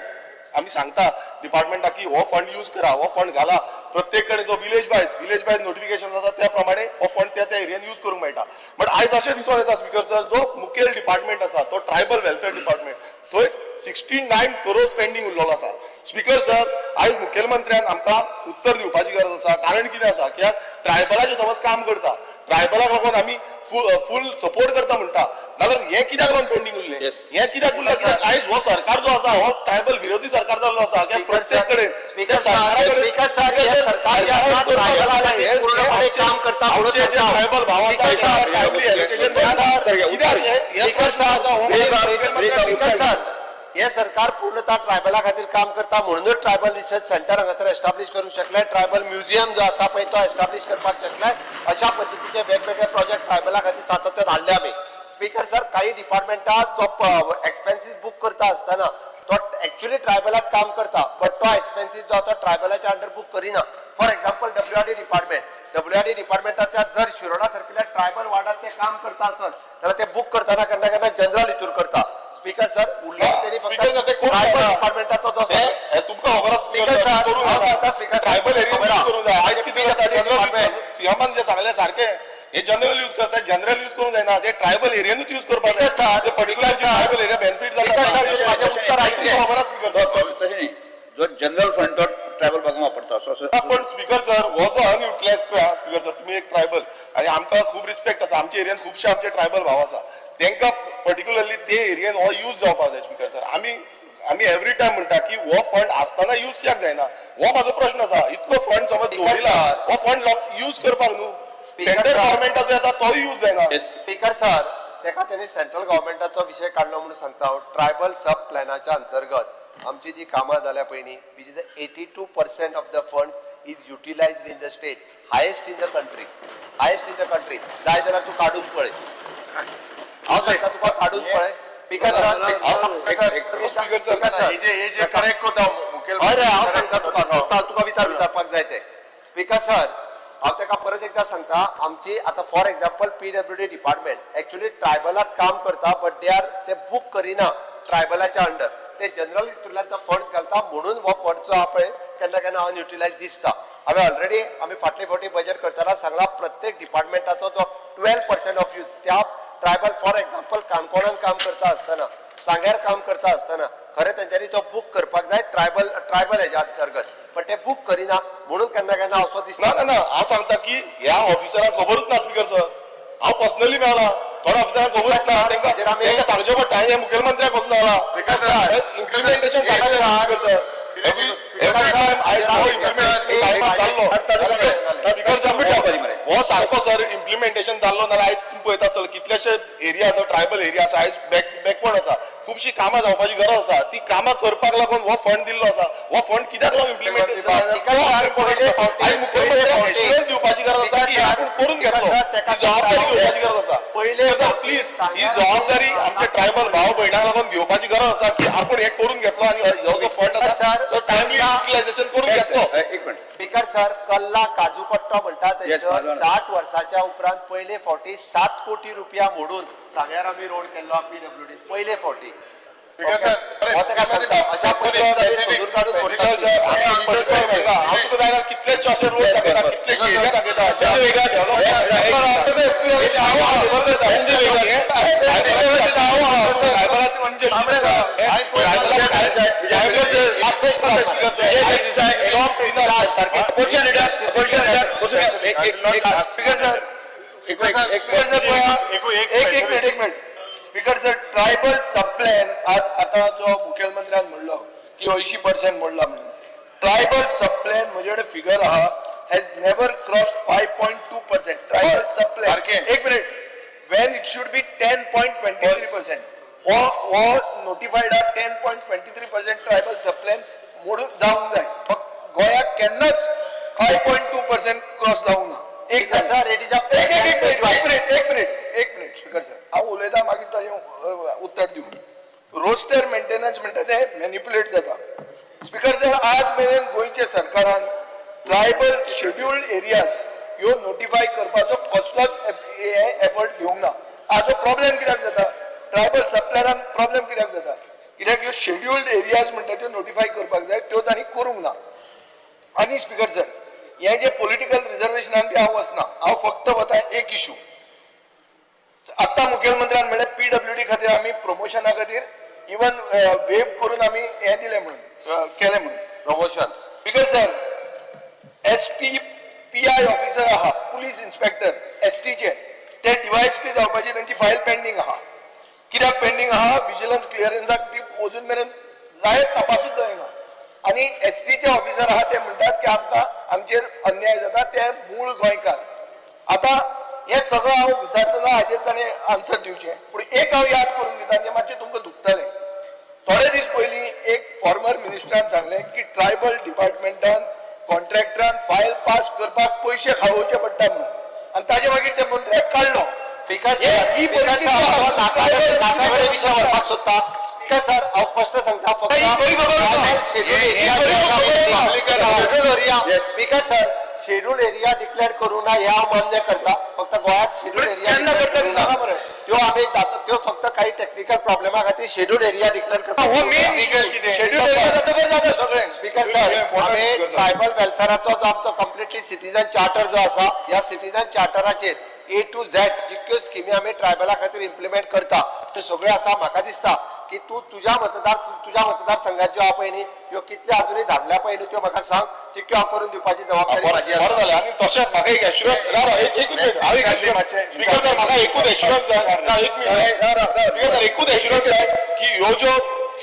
आमी सांगता डिपार्टमेंटाक की हो फंड यूज करा, हो फंड घाला. प्रत्येक कडेन जो विलेज वायज नोटिफिकेशन जाता त्या प्रमाणे हो फंड त्या त्या एरियान यूज करूंक मेळटा. बट आयज अशें दिसून येता स्पीकर सर, जो मुखेल डिपार्टमेंट आसा तो ट्रायबल वेलफेअर डिपार्टमेंट, थंय 69 करोड पेंडींग उरलेलो आसा. स्पीकर सर, आयज मुखेलमंत्र्यान आमकां उत्तर दिवपाची गरज आसा. कारण कितें आसा कित्याक ट्रायबलाचें समज काम करता, ट्रायबलाक लागून आमी फूल सपोर्ट करता म्हणटा, नाल्यार हें कित्याक लागून पेंडींग उरलें? हें कित्याक उरलें? कित्याक आयज हो सरकार जो आसा हो ट्रायबल विरोधी सरकार जाल्लो आसा. कित्याक प्रत्येक कडेन स्पीकर सर, स्पीकर सर, हे सरकार जे आसा ट्रायबला खातीर पूर्णपणे काम करता म्हणून आमचे जे ट्रायबल भाव आसा स्पीकर सर, टायमली एलोकेशन कित्याक हे प्रश्न आसा हो स्पीकर सर, हे सरकार पूर्णतः ट्रायबला खातीर काम करता म्हणूनच ट्रायबल रिसर्च सेंटर हांगासर एस्टाब्लिश करूंक शकले, ट्रायबल म्युझियम जो आसा पळय तो एस्टाब्लिश करपाक शकले. अशा पद्दतीचे वेगवेगळे प्रोजेक्ट ट्रायबला खातीर सातत्यान हाडले आमी. स्पीकर सर, काही डिपार्टमेंटात तो एक्सपेन्सीस बूक करता आसतना तो एक्च्युअली ट्रायबलात काम करता, बट तो एक्सपेन्सीस जो आसा तो ट्रायबलाच्या अंडर बूक करिना. For example, WRD department, WRD डिपार्टमेंटाच्या जर शिरोडा सारकिल्ल्या ट्रायबल वार्डात ते काम करता आसत जाल्यार ते बूक करतना केन्ना केन्ना जनरल हितूर करता. स्पीकर सर, उरलें तेणी फक्त स्पीकर सर, ते करूंक ट्रायबल जायना. डिपार्टमेंटाचो जो हे तुमकां खबर आसा स्पीकर सर, हांव सांगता स्पीकर सर, ट्रायबल एरिया खबर आसा. करूंक जाय. आयज कितें जाता, जनरल डिपार्टमेंट. सीएमान जे सांगलें सारकें, हे जनरल यूज करता, जनरल यूज करूंक जायना, जे ट्रायबल एरियानूच यूज करपाक स्पीकर जाय. सर, ते particular speaker sir, tribal area benefit speaker जाता. सर, म्हाजें उत्तर आयकलें. खबर आसा स्पीकर सर. तशें न्ही, जो जनरल फंड तो ट्रायबल भागांक वापरता असो असो. पण स्पीकर सर, हो जो अनयुटिलायज पळय स्पीकर सर, तुमी एक ट्रायबल आनी आमकां खूब रिस्पेक्ट आसा. आमच्या एरियान खुबशे आमचे ट्रायबल भाव आसा, तांकां पर्टिक्युलरली ते एरियन हो यूज जावपाक जाय. स्पीकर सर, आमी आमी एवरी टायम म्हणटा की हो फंड आसतना यूज कित्याक जायना, हो म्हाजो प्रश्न आसा. इतलो फंड समज स्पीकर दवरिला, सर. हो फंड यूज करपाक न्हू, स्पीकर सेंट्रल सर. गव्हर्मेंटाचो येता तोय यूज जायना. स्पीकर सर, तेका तेणी सेंट्रल गव्हर्मेंटाचो विशय काडलो म्हणून सांगता हांव. ट्रायबल सब प्लॅनाच्या अंतर्गत आमची जी कामां जाल्या पयलीं, which is 82% of the funds is utilised in the state, highest in the country, highest in the country. जाय जाल्यार तूं काडून पळय, हांव सांगता तुका काडून पळय. Speaker sir, speaker sir, speaker sir, हे जे करेक्ट कोता मुखेल. हय रे, हांव सांगता तुका, तुका विचार विचारपाक जाय ते. स्पीकर सर, हांव ताका परत एकदां सांगता, आमची आतां for example PWD department actually ट्रायबलात काम करता, बट they are ते बूक करिना ट्रायबलाच्या अंडर, ते जनरल हितूंतल्यान तो फंड्स घालता, म्हणून हो फंड जो आहा पळय केन्ना केन्ना अनयुटिलायज दिसता. हांवें ऑलरेडी आमी फाटले फावटी बजेट करतना सांगला, प्रत्येक डिपार्टमेंटाचो जो 12% ऑफ यूज त्या ट्रायबल, फॉर एक्झाम्पल काणकोणान काम करता आसतना, सांग्यार काम करता आसतना खरें तेंच्यांनी तो बूक करपाक जाय ट्रायबल हेज्या अंतर्गत, पण ते बूक करिना म्हणून केन्ना केन्ना असो दिसता. ना ना ना, हांव सांगता की ह्या ऑफिसरांक खबरूच ना स्पीकर सर. हांव पर्सनली मेळ्ळा थोड्या ऑफिसरांक खबर आसता, तांकां हाजेर आमी- तांकां सांगचें पडटा. हें मुखेलमंत्र्याक वचून स्पीकर सांगलां, सर, इम्प्लिमेंटेशन जाता speaker sir. Every time आयज हो इम्प्लिमेंट जाल्लो स्पीकर सर, हो सारको सर इम्प्लिमेंटेशन जाल्लो नाल्यार आयज तुमी पळयता आसतले कितलेशे एरिया जो ट्रायबल एरिया आसा आयज बॅकवर्ड आसा. खुबशी कामां जावपाची गरज आसा, ती कामां करपाक लागून हो फंड दिल्लो आसा. हो फंड कित्याक लागून इम्प्लिमेंटेशन आयज मुख्यमंत्र्याक एश्युरन्स दिवपाची गरज आसा की आपूण करून घेतलो, ही जबाबदारी घेवपाची गरज आसा. पयले सर प्लीज, ही जबाबदारी आमच्या ट्रायबल भाव भयणांक लागून घेवपाची गरज आसा की आपूण हें करून घेतलो आनी हो जो फंड आसा तो टायमली युटिलायझेशन करून घेतलो. एक minute. Speaker sir, कल्ला काजू कट्टो म्हणटा Yes, थंयसर माजोना. 60 वर्साच्या उपरांत पयले फावटी 7 कोटी रुपया मोडून सांग्यार आमी रोड केल्लो पीडब्ल्यूडी पयले फावटी. स्पीकर सर, हो ताका सांगता, अशा पद्दतीन आमी सोदून काडून स्पीकर सर, आमी आंबेडकर म्हणटा, हांव तुका जायना कितलेशे अशे रोड दाखयता, कितलेशे एरिया दाखयता. अपोजिशन लिडर, अपोजिशन लिडर, एक एक स्पीकर सर, स्पीकर सर पळया, एक एक एक मिनिट, एक minute. Speaker sir, tribal subplan आज आता जो मुखेलमंत्र्यान म्हणलो की 80% मोडला म्हणून, ट्रायबल सबप्लॅन म्हजे कडेन फिगर आहा, has never cross 5.2% tribal subplan. सारकें. एक minute, when it should be 10.23%. हो हो नोटिफायड आहा 10.23% ट्रायबल सबप्लॅन मोडून जावंक जाय. फक्त गोंयाक केन्नाच 5.2% क्रॉस जावंक ना. एक Speaker sir, it is a एक एक एक मिनिट, एक मिनिट, एक मिनिट, एक मिनिट. स्पीकर सर, हांव उलयता, मागीर ताजें उत्तर दिवं. रोस्टर मेंटेनन्स म्हणटा ते मॅनिप्युलेट जाता. स्पीकर सर, आज मेरेन गोंयच्या सरकारान ट्रायबल शेड्युल्ड एरियाज ह्यो नोटिफाय करपाचो कसलोच एफर्ट घेवंक ना. आज हो प्रॉब्लेम कित्याक जाता? ट्रायबल सबप्लॅनान प्रॉब्लेम कित्याक जाता? कित्याक ह्यो शेड्युल्ड एरियाज म्हणटा त्यो नोटिफाय करपाक जाय, त्यो तांणी करूंक ना. आनी स्पीकर सर, हे जे पॉलिटिकल रिझर्वेशनान बी हांव वचना, हांव फक्त वता एक इशू. आतां मुखेलमंत्र्यान म्हणलें पीडब्ल्यूडी खातीर आमी प्रमोशना खातीर इवन वेव करून आमी हें दिलें म्हणून, केलें म्हणून. Promotion. Speaker sir, ST PI officer आहा, पुलीस इन्स्पेक्टर एसटीचे, ते डीवायएसपी जावपाची तांची फायल पेंडींग आहा. कित्याक पेंडींग आहा? विजिलन्स क्लियरन्साक ती अजून मेरेन जायत तपासूच जायना. आनी एसटीचे ऑफिसर आहा, ते म्हणटात की आमकां आमचेर अन्याय जाता. ते मूळ गोंयकार. आतां हें सगळें हांव विचारतना हाजेर ताणें आन्सर दिवचें, पूण एक हांव याद करून दिता जें मातशें तुमकां दुखतलें. थोडे दीस पयलीं एक फॉर्मर मिनिस्टरान सांगलें की ट्रायबल डिपार्टमेंटान कॉन्ट्रॅक्टरान फायल पास करपाक पयशे खावोवचे पडटा म्हणून, आनी ताजे मागीर त्या मंत्र्याक काडलो. स्पीकर सर, ही स्पीकर परिस्थिती सर, हांव आहा. नाका विशय व्हरपाक सोदता. स्पीकर सर, हांव स्पश्ट सांगता फक्त ही बरी खबर आसा. शेड्यूल ही एरिया बरी खबर आसा. Schedule area, speaker sir, schedule area declare करू ना हे हांव मान्य करता. फक्त गोंयांत शेड्यूल एरिया केन्ना करता ते सांगा मरे. त्यो आमी आतां त्यो फक्त काही टेक्निकल प्रॉब्लेमा खातीर शेड्यूल एरिया डिक्लेअर करपाक हो मेन कितें? शेड्यूल एरिया जातकर जाता सगळें. स्पीकर सर, आमी ट्रायबल वेलफेअराचो जो आमचो कंप्लिटली सिटीजन चार्टर जो आसा, ह्या सिटीजन चार्टराचेर ए टू झेड जितक्यो स्किमी आमी ट्रायबला खातीर इम्प्लिमेंट करता त्यो सगळ्यो आसा. म्हाका दिसता की तूं तुज्या मतदारसंघात ज्यो आहा पळय न्ही, ह्यो कितल्यो आजुनूय धाडल्या पळय न्ही, त्यो म्हाका सांग. तितक्यो हांव करून दिवपाची जबाबदारी माझी बरं आसा. जालें. आनी तशेंच म्हाका एक एश्युरन्स, राव, एक मिनिट, हांव एक एश्युरन्स, स्पीकर सर, म्हाका एकूच एश्युरन्स जाय. ना, एक मिनिट, स्पीकर सर, एकूच एश्युरन्स जाय की ह्यो ज्यो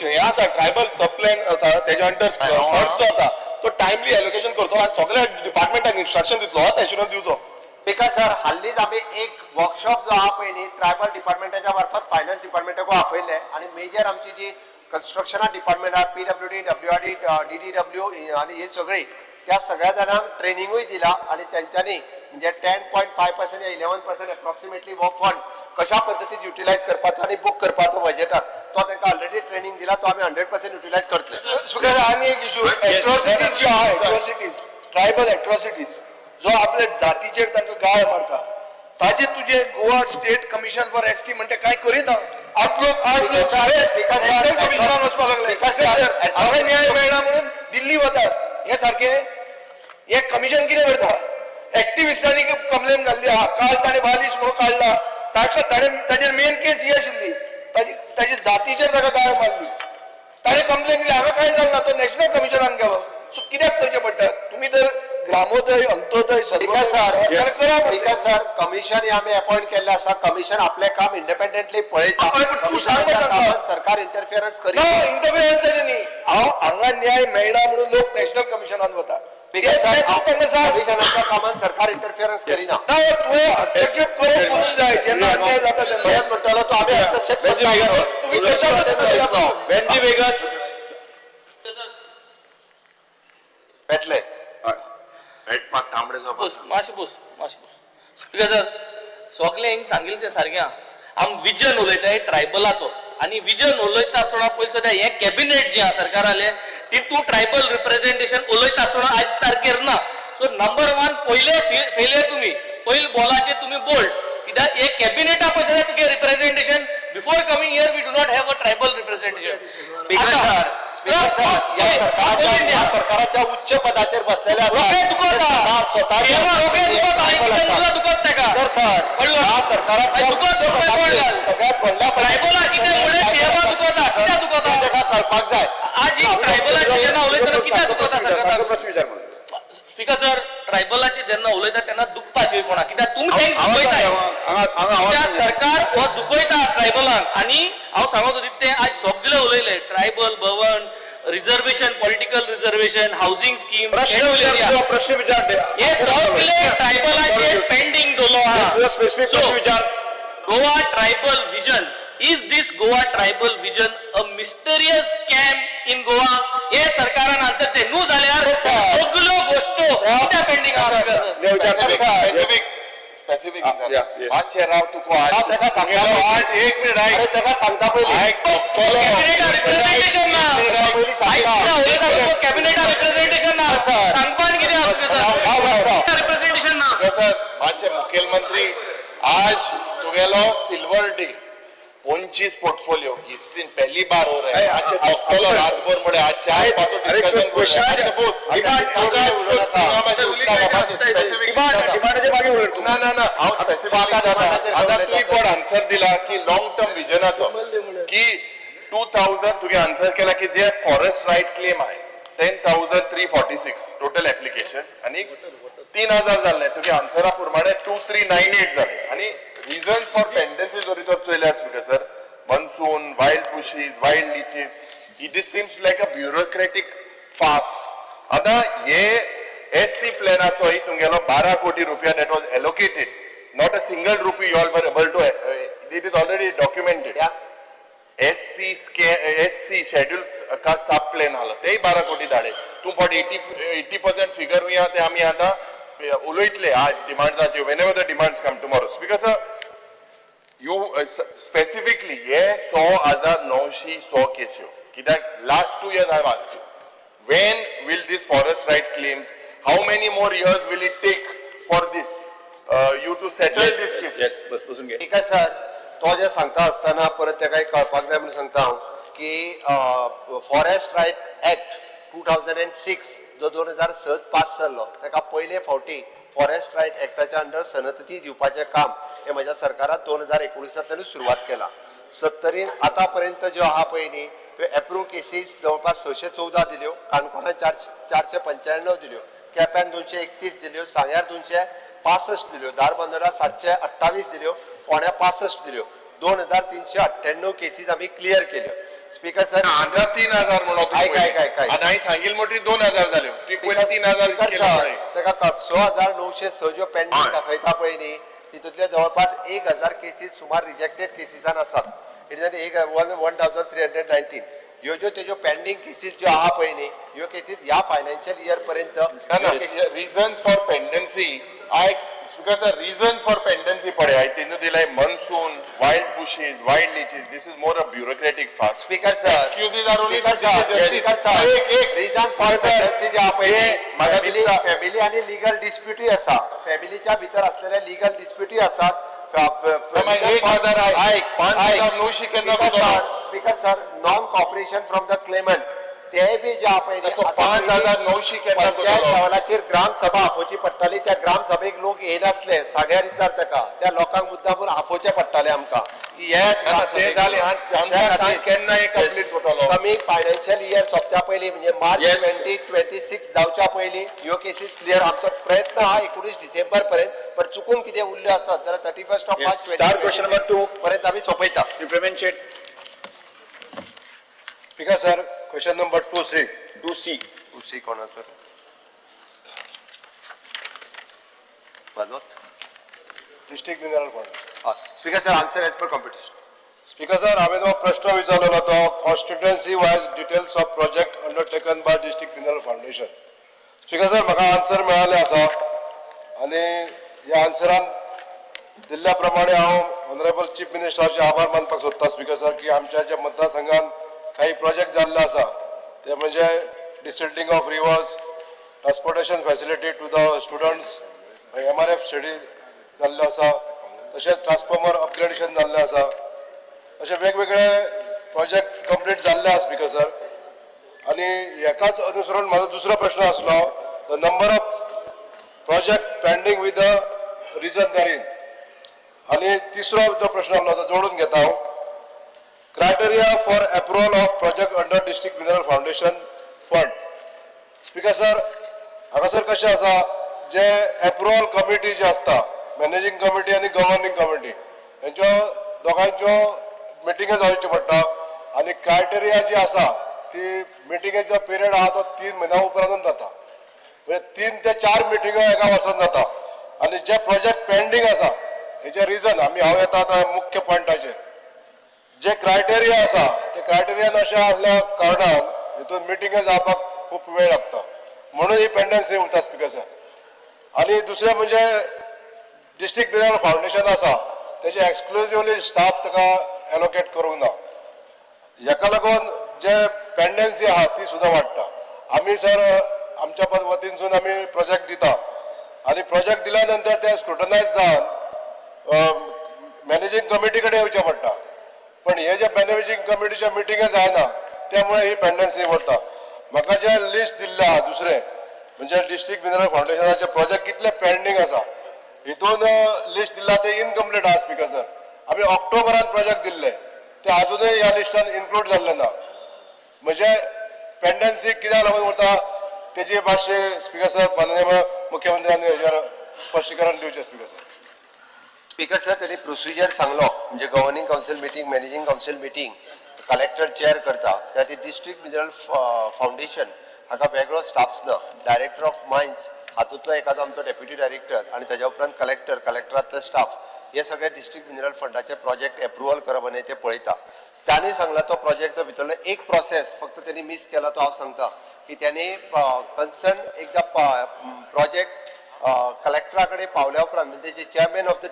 हे आसा ट्रायबल सबप्लॅन आसा तेज्या अंडर फंड्स जो आसा तो टायमली एलोकेशन करतलो आनी सगळ्या डिपार्टमेंटाक इन्स्ट्रक्शन दितलो. होच एश्युरन्स दिवचो. स्पीकर सर, हाल्लीच आमी एक वर्कशॉप जो आहा पळय न्ही, ट्रायबल डिपार्टमेंटाच्या मार्फत फायनान्स डिपार्टमेंटाकूय आपयल्लें आनी मेजर आमची जी कन्स्ट्रक्शना डिपार्टमेंट आहा, PWD, WRD, DDW आनी हे सगळी, त्या सगळ्या जाणांक ट्रेनिंगूय दिला आनी तेंच्यांनी म्हणजे 10.5% या 11% एप्रॉक्सिमेटली हो फंड कशा पद्दतीन युटिलायज करपाचो आनी बूक करपाचो बजेटात, तो तांकां ऑलरेडी ट्रेनिंग दिला. तो आमी 100% युटिलायज करतले. स्पीकर, आनी एक इशू, एट्रॉसिटीज ज्यो आहा, एट्रॉसिटीज, ट्रायबल एट्रॉसिटीज जो आपल्या जातीचेर तांकां गाळ मारता, ताजे तुजे Goa state commission for ST म्हणटा काय करिना. आठ लोक, आठ लोक सगळे Speaker sir, national कमिशनान वचपाक लागले. Speaker sir, हांगा न्याय मेळना म्हणून दिल्ली वतात. हे सारकें हे कमिशन कितें करता? एक्टिविस्टांनी कंप्लेन घाल्ली आहा. काल ताणें बालिश म्हणून काडला ताका, ताणें ताजेर मेन केस ही आशिल्ली, ताजी ताजी जातीचेर ताका गाळ मारली, ताणें कंप्लेन दिली. हांगा कांय जालें ना, तो नॅशनल कमिशनान गेलो. सो कित्याक करचें पडटा? तुमी तर ग्रामोदय, अंत्योदय, स्पीकर सर, सर्वोदय करा. स्पीकर सर, कमिशन हे आमी अपॉइंट केल्लें आसा. कमिशन आपलें काम इंडिपेंडेंटली पळयता. हय, पण तूं सांग मरे तांकां. कामात सरकार इंटरफियरन्स ना करिना. इंटरफियरन्स न्ही, हांव हांगा न्याय मेळना म्हणून लोक नॅशनल कमिशनान वता. स्पीकर सर, तांकां सांग. कमिशनाच्या कामात सरकार इंटरफियरन्स करिना. ना, तुवें हस्तक्षेप करूंक करूंक जाय जेन्ना अन्याय जाता तेन्ना. परत म्हणटलो तो आमी हस्तक्षेप करता. तुमी करता. वेंजी वेगस. पेटले. भेटपाक तांबडे जावपाक. बस मातशें बस, मातशें बस. स्पीकर सर, सगळें हिंग सांगिल्लें तें सारकें आहा. आम विजन उलयताय ट्रायबलाचो आनी विजन उलयता आसतना पयलीं सद्या हें कॅबिनेट जें आहा सरकारालें, तितून ट्रायबल रिप्रेझेंटेशन उलयता आसतना आयज तारखेर ना. सो नंबर वन पयलें फेलियर तुमी पयलीं बॉलाचेर तुमी बोल्ड, कित्याक हे कॅबिनेटा पळय जाल्यार तुगे representation before coming here we do not have a tribal representation. Speaker sir, speaker sir, या सरकाराच्या या सरकाराच्या उच्च पदाचेर बसलेले आसा. रोखडे दुखता. स्वतः रोखडे दुखता. दुखत ताका. स्पीकर सर, ह्या सरकाराच्या दुखत, उच्च दुखत पदाचेर पडलं. सगळ्यात व्हडल्या ट्रायबला कितें म्हणलें, सीएमा दुखता, कित्याक दुखता? तें ताका कळपाक जाय. आज ही ट्रायबलाची जेन्ना उलयतना कित्याक दुखता सरकार? प्रश्न विचार म्हणून. Speaker sir, ट्रायबलाची जेन्ना उलयता तेन्ना दुखपाचेपणा, कित्याक तुमी तेंकां दुखयताय. कित्याक सरकार हो दुखयता ट्रायबलांक. आनी हांव सांगत सोदी तें आज सगळे उलयले, tribal Bhavan, reservation, political reservation, housing scheme, प्रश्न विचार तुजो, प्रश्न विचार. हे सगळे ट्रायबलाचे पेंडींग दवरलो आहा. स्पेसिफिक So, प्रश्न विचार. Goa tribal vision, is this Goa tribal vision a mysterious scam in Goa? हे सरकारान आन्सर ते न्हू जाल्यार सगळ्यो गोश्टो कित्याक पेंडींग आहा? विचार. Specific specific. Ah, yes, yes. मातशें राव तुका. हांव ताका सांगता. आज एक मिनिट अरे आयक. ताका सांगता पयलीं. आयक कॅबिनेटा रिप्रेझेंटेशन ना. ताका पयलीं सांगता. कॅबिनेटा रिप्रेझेंटेशन ना. सर. सांगपान कितें हांव आसा. रिप्रेझेंटेशन ना. सर, मातशे मुखेलमंत्री, आज तुगेलो सिल्वर डे, 25 पोर्टफोलियो हिस्ट्रीन पहली बार हो रहा है. मातशे बघतलो रातभर म्हळे आज चार पाचो अरे, डिस्कशन. डिमांडाचे मागीर उलय तूं. ना ना ना, हांव स्पेसिफिक. आता तुवें कोण आन्सर दिला की लॉंग टर्म विजनाचो की 2000 तुगे आन्सर केला की जे फॉरेस्ट रायट क्लेम आहे 10,346 टोटल एप्लिकेशन आणि 3000 जाल्ले, तुगे आन्सरा प्रमाणे 2398 जाले. आणि रिजन्स फॉर पेंडन्सी जरी तर चोयल्यार, Speaker sir, monsoon, wild bushes, wild leeches, this seems like a bureaucratic farce. आता हे एस सी प्लॅनाचोय तुमगेलो 12 कोटी रुपया that was allocated, not a single rupee you all were able to, it is already documented. SC, SC schedule का सब plan आलो, तेय 12 कोटी धाडे. तूं फट 80% फिगर हुया, ते आमी आतां उलयतले आज डिमांड्साचेर, whenever the demands come tomorrow. Because you specifically हे 6,900 केस्यो कित्याक last 2 years I ask you, when will this forest right claims, how many more years will it take for this you to settle this case? Yes, बस बसून घे. ठीक आहे sir, तो जे सांगता आसतना परत ताका एक कळपाक जाय म्हणून सांगता हांव की forest right act 2006 जो 2006 पास जाल्लो, ताका पयले फावटी फॉरेस्ट रायट एक्टाच्या अंडर सनदती दिवपाचें काम हें म्हज्या सरकारान 2019तांतल्यानूच सुरवात केला. सत्तरीन आतां पर्यंत ज्यो आहा पळय न्ही, त्यो एप्रूव केसीस जवळपास 614 दिल्यो, काणकोणान 495 दिल्यो, केप्यान 231 दिल्यो, सांग्यार 265 दिल्यो, धारबांदोडा 728 दिल्यो, फोंड्या 65 दिल्यो. 2398 केसीस आमी क्लियर केल्यो, स्पीकर सर. हांगा 3000 म्हणो तूं आयक, पयलीं. आयक, आयक, आयक. आनी हांवें सांगिल्लें म्हणटरी 2000 जाल्यो, तुवें पयलीं 3000 स्पीकर केलें सर, म्हळें. ताका 6906 ज्यो पेंडींग हय. दाखयता पळय न्ही, तितूंतले जवळपास 1000 केसीस सुमार रिजेक्टेड केसीसान आसात. It is एक 1319 ह्यो ज्यो तेज्यो पेंडींग केसीस ज्यो आहा पळय न्ही, ह्यो केसीस ह्या फायनान्शियल इयर पर्यंत ना ना, ह्यो cases- reasons for pendency आयक because a reason for pendency पळय, हांवें तेन्ना दिलाय monsoon, wild bushes, wild leeches, this is more a bureaucratic farce. Speaker sir, Excuses are only speaker sir, Yes. Speaker sir, एक एक रिजन फॉर पेंडन्सी जे आहा पळय हे म्हाका फॅमिली दिसता- फॅमिली आनी लिगल डिस्प्युटूय आसा. फॅमिलीच्या भितर असलेले लिगल डिस्प्युटूय आसात. मागीर 1000 आयक. ऐक, 5900 केन्ना स्पीकर तुजो? Sir, speaker sir, non cooperation from the claimant ते बी जे आहा पळय न्ही, ताचो आतां 5900 केन्ना पंचायत तुजो? लेवलाचेर ग्रामसभा आफोवची पडटाली. त्या ग्रामसभेक लोक येयनासले. सांग्यार विचार ताका, त्या लोकांक मुद्दामून आफोवचें पडटालें आमकां की येयात ना, ना, ते ग्रामसभेक. जालें. आमकां त्या सांग खातीर केन्ना हे कंप्लीट जातलो? कमी फायनान्शियल इयर सोंपच्या पयलीं, म्हणजे मार्च Yes. 2026 जावच्या पयलीं ह्यो केसीस क्लियर. आमचो प्रयत्न आहा 19 डिसेंबर पर्यंत, पण चुकून कितें उरल्यो आसत जाल्यार 31st of Yes. March Star question number 2. पर्यंत आमी सोंपयता. Premendra Shet. Speaker sir, question number 2C. 2C. 2C कोणाचो Manoj. District mineral fund. Speaker sir, answer as per computation. Speaker sir, हांवें तुका प्रश्न विचारलेलो तो constituency wise details of project undertaken by district mineral foundation. Speaker sir, म्हाका answer मेळ्ळें आसा आनी ह्या आन्सरान दिल्ल्या प्रमाणे हांव ऑनरेबल चीफ मिनिस्टराचे आभार मानपाक सोदता स्पीकर सर, की आमच्या ज्या मतदारसंघात काही प्रोजेक्ट जाल्ले आसा ते म्हणजे desilting of rivers, transportation facility to the students, MRF शेडी जाल्ल्यो आसा, तशेंच ट्रान्सफॉर्मर अपग्रेडेशन जाल्लें आसा. अशे वेगवेगळे प्रोजेक्ट कंप्लीट जाल्ले आसा स्पीकर सर. आनी हेकाच अनुसरून म्हाजो दुसरो प्रश्न आसलो, the number of project pending with the reason therein. आनी तिसरो जो प्रश्न आसलो तो जोडून घेता हांव, criteria for approval of project under district mineral foundation fund. Speaker sir, हांगासर कशें आसा, जे एप्रुवल कमिटी जी आसता, मॅनेजींग कमिटी आनी गव्हर्निंग कमिटी, हेंच्यो दोगांयच्यो मिटिंगो जावच्यो पडटा आनी क्रायटेरिया जी आसा ती मिटिंगेचो पिरियड आहा तो 3 म्हयन्या उपरांतूच जाता. म्हणजे 3 ते 4 मिटिंगो एका वर्सान जाता आनी जे प्रोजेक्ट पेंडींग आसा हेजे रिजन आमी, हांव येता आतां मुख्य पॉयंटाचेर. जे क्रायटेरिया आसा ते क्रायटेरिया अशें आसल्या कारणान हितून मिटिंगे जावपाक खूब वेळ लागता, म्हणून ही पेंडन्सी उरता स्पिकर सर. आनी दुसरें म्हणजे डिस्ट्रिक्ट मिनरल फावंडेशन आसा, तेजे एक्सक्लुजिवली स्टाफ ताका एलोकेट करूंक ना. हेका लागून जे पेंडन्सी आहा ती सुद्दां वाडटा. आमी सर, आमच्या वतीनसून आमी प्रोजेक्ट दिता आनी प्रोजेक्ट दिल्या नंतर ते स्क्रुटनायज जावन मॅनेजींग कमिटी कडेन येवचें पडटा, पण हे जे मॅनेजींग कमिटीच्या मिटिंगे जायना, त्यामुळे ही पेंडन्सी उरता. म्हाका जे लिस्ट दिल्लें आहा, दुसरें म्हणजे डिस्ट्रिक्ट मिनरल फावंडेशनाचे प्रोजेक्ट कितले पेंडींग आसा, हितून लिस्ट दिल्ला ते इनकम्प्लीट आहा स्पिकर सर. आमी ऑक्टोबरान प्रोजेक्ट दिल्ले, ते अजुनूय ह्या लिस्टान इन्क्लूड जाल्ले ना. म्हणजे पेंडन्सी कित्याक लागून उरता, तेजी मातशें स्पिकर सर, माननीय मुख्यमंत्र्यांनी हेजेर स्पश्टीकरण दिवचें स्पिकर सर. स्पीकर सर, त्यांनी प्रोसिजर सांगलो, म्हणजे governing council meeting, managing council meeting collector chair करता. त्या खातीर डिस्ट्रिक्ट मिनरल फावंडेशन हाका वेगळो स्टाफ्स ना. डायरेक्टर ऑफ मायन्स हातूंतलो एखादो आमचो डेप्युटी डायरेक्टर आनी ताज्या उपरांत कलेक्टर, कलेक्टरांतले स्टाफ, हे सगळे डिस्ट्रिक्ट मिनरल फंडाचे प्रोजेक्ट एप्रुवल करप आनी ते पळयता. तांणी सांगला तो प्रोजेक्ट भितरलो एक प्रोसेस फक्त त्यांनी मिस केला, तो हांव सांगता की त्यांनी कन्सर्न एकदा प्रोजेक्ट कलेक्टरा कडेन पावल्या उपरांत, म्हणजे जे chairman of the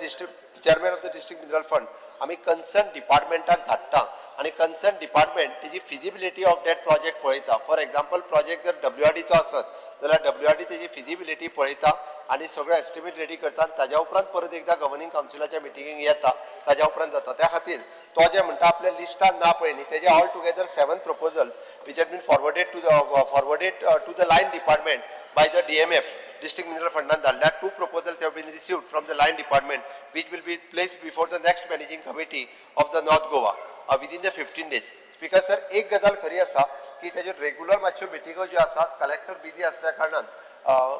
district mineral fund, आमी कन्सर्न डिपार्टमेंटाक धाडटा आनी कन्सर्न डिपार्टमेंट तेजी फिजिबिलिटी ऑफ that project पळयता. फॉर एक्झाम्पल, प्रोजेक्ट जर डब्ल्यूआरडीचो आसत जाल्यार डब्ल्यूआरडी तेजी फिजिबिलिटी पळयता आनी सगळो एस्टिमेट रेडी करता आनी ताज्या उपरांत परत एकदा गव्हर्निंग कावन्सिलाच्या मिटिंगेक येता, ताज्या उपरांत जाता. त्या खातीर तो जे म्हणटा आपल्या लिस्टान ना पळय न्ही, तेजे all together seven proposal which have been forwarded to the line department by the DMF, district mineral फंडान धाडल्या. Two proposals have been received from the line department, which will be placed before the next managing committee of the North Goa within the 15 days. Speaker sir, एक गजाल खरी आसा की तेज्यो regular मातश्यो मिटिंगो ज्यो आसात, कलेक्टर बिजी आसल्या कारणान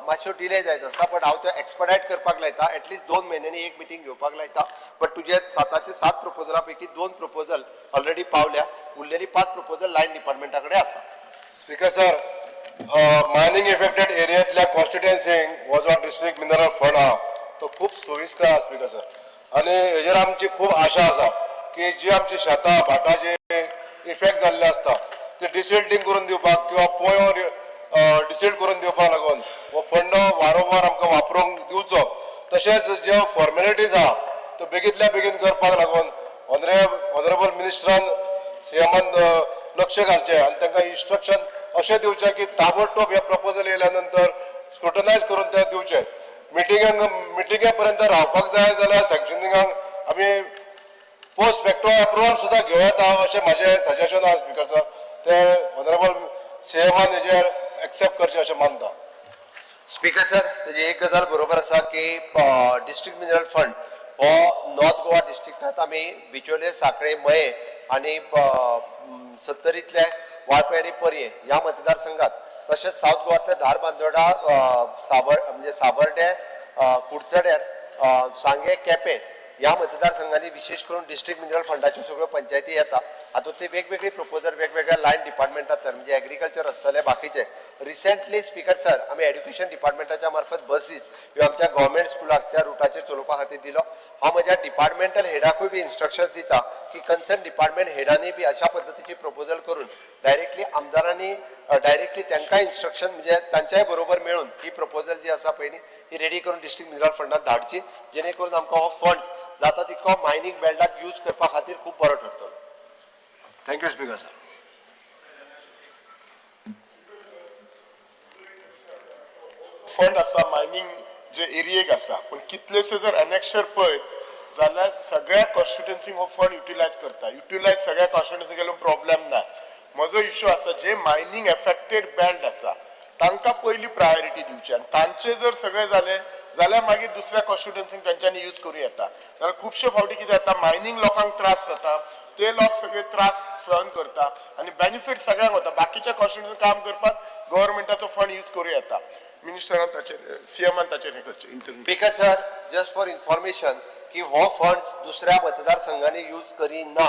मातश्यो डिले जायत आसता, बट हांव त्यो एक्सपडायट करपाक लायता. एटलिस्ट 2 म्हयन्यांनी एक मिटींग घेवपाक लायता. बट तुजे साताचे सात प्रपोजला पैकी दोन प्रपोजल ऑलरेडी पावल्या, उरलेली पांच प्रपोजल लायन डिपार्टमेंटा कडेन आसा. स्पीकर सर, मायनिंग इफेक्टेड एरियांतल्या कॉन्स्टिट्युएन्सींक हो जो डिस्ट्रिक्ट मिनरल फंड आहा तो खूब सोयीस्कर आहा स्पीकर सर. आनी हेजेर आमची खूब आशा आसा की जी आमची शेतां भाटां जे इफेक्ट जाल्ले आसता ते डिसिल्टींग करून दिवपाक किंवा पोंयो डिसिल्ट करून दिवपाक लागून हो फंड वारंवार आमकां वापरूंक दिवचो. तशेंच ज्यो फॉर्मेलिटीज आहा त्यो बेगींतल्या बेगीन करपाक लागून ऑनरेबल मिनिस्टरान, सीएमान लक्ष घालचें आनी तांकां इन्स्ट्रक्शन अशें दिवचें की ताबडतोब हे प्रपोजल येयल्या नंतर स्क्रुटनायज करून ते दिवचे. मिटिंगांक मिटिंगे पर्यंत रावपाक जाय जाल्यार सँक्शनिंगाक आमी पोस्ट फॅक्टो अप्रुवल सुद्दां घेवं येता अशें म्हाजें सजेशन आहा स्पिकर सर. ते ऑनरेबल सीएमान हेजेर एक्सेप्ट करचें अशें मानता. स्पीकर सर, तेजी एक गजाल बरोबर आसा की डिस्ट्रिक्ट मिनरल फंड हो नॉर्थ गोवा डिस्ट्रिक्टांत आमी बिचोले, साखळे, मये आनी सत्तरींतले वाळपय आनी पर्ये ह्या मतदारसंघात, तशेंच सावथ गोवांतले धारबांदोडा, सावर म्हणजे सावर्डे, कुडचड्यार, सांगे, केपें ह्या मतदारसंघांनी विशेष करून डिस्ट्रिक्ट मिनरल फंडाच्यो सगळ्यो पंचायती येता. हातूंतली वेगवेगळी प्रपोजल वेगवेगळ्या लायन डिपार्टमेंटांतल्यान, म्हणजे एग्रीकल्चर आसतलें, बाकीचे. रिसेंटली स्पीकर सर, आमी एड्युकेशन डिपार्टमेंटाच्या मार्फत बसीस ह्यो आमच्या गव्हर्मेंट स्कुलाक त्या रुटाचेर चलोवपा खातीर दिलो. हांव म्हज्या डिपार्टमेंटल हेडाकूय बी इन्स्ट्रक्शन्स दिता की कन्सर्न डिपार्टमेंट हेडांनी बी अशा पद्दतीची प्रपोजल करून डायरेक्टली आमदारांनी डायरेक्टली तांकां इन्स्ट्रक्शन, म्हणजे तांच्याय बरोबर मेळून ही प्रपोजल जी आसा पळय न्ही, ही रेडी करून डिस्ट्रिक्ट मिनरल फंडात धाडची, जेणे करून आमकां हो फंड्स जाता तितको मायनींग बेल्टाक यूज करपा खातीर खूब बरो ठरतलो. Thank you, Speaker sir. Fund आसा मायनींग जे एरियेक आसा, पूण कितलेशे जर एनेक्शर पळयत जाल्यार सगळ्या कॉन्स्टिट्युएन्सीक हो फंड युटिलायज करता. युटिलायज सगळ्या कॉन्स्टिट्युएन्सी केल्यार प्रॉब्लेम ना. म्हजो इश्यू आसा, जे मायनींग एफेक्टेड बेल्ट आसा तांकां पयली प्रायोरिटी दिवची आनी तांचे जर सगळें जालें जाल्यार मागीर दुसऱ्या कॉन्स्टिट्युएन्सीक तांच्यांनी यूज करूं येता. जाल्यार खुबशे फावटी कितें जाता, मायनींग लोकांक त्रास जाता, ते लोक सगळे त्रास सहन करता आनी बेनिफीट सगळ्यांक वता. बाकीच्या कॉन्स्टिट्युएन्सीन काम करपाक गव्हर्मेंटाचो फंड यूज करूं येता. मिनिस्टरान ताचेर सीएमान ताचेर हें करचें interview. Speaker sir, just for information की हो फंड दुसऱ्या मतदारसंघांनी यूज करिना.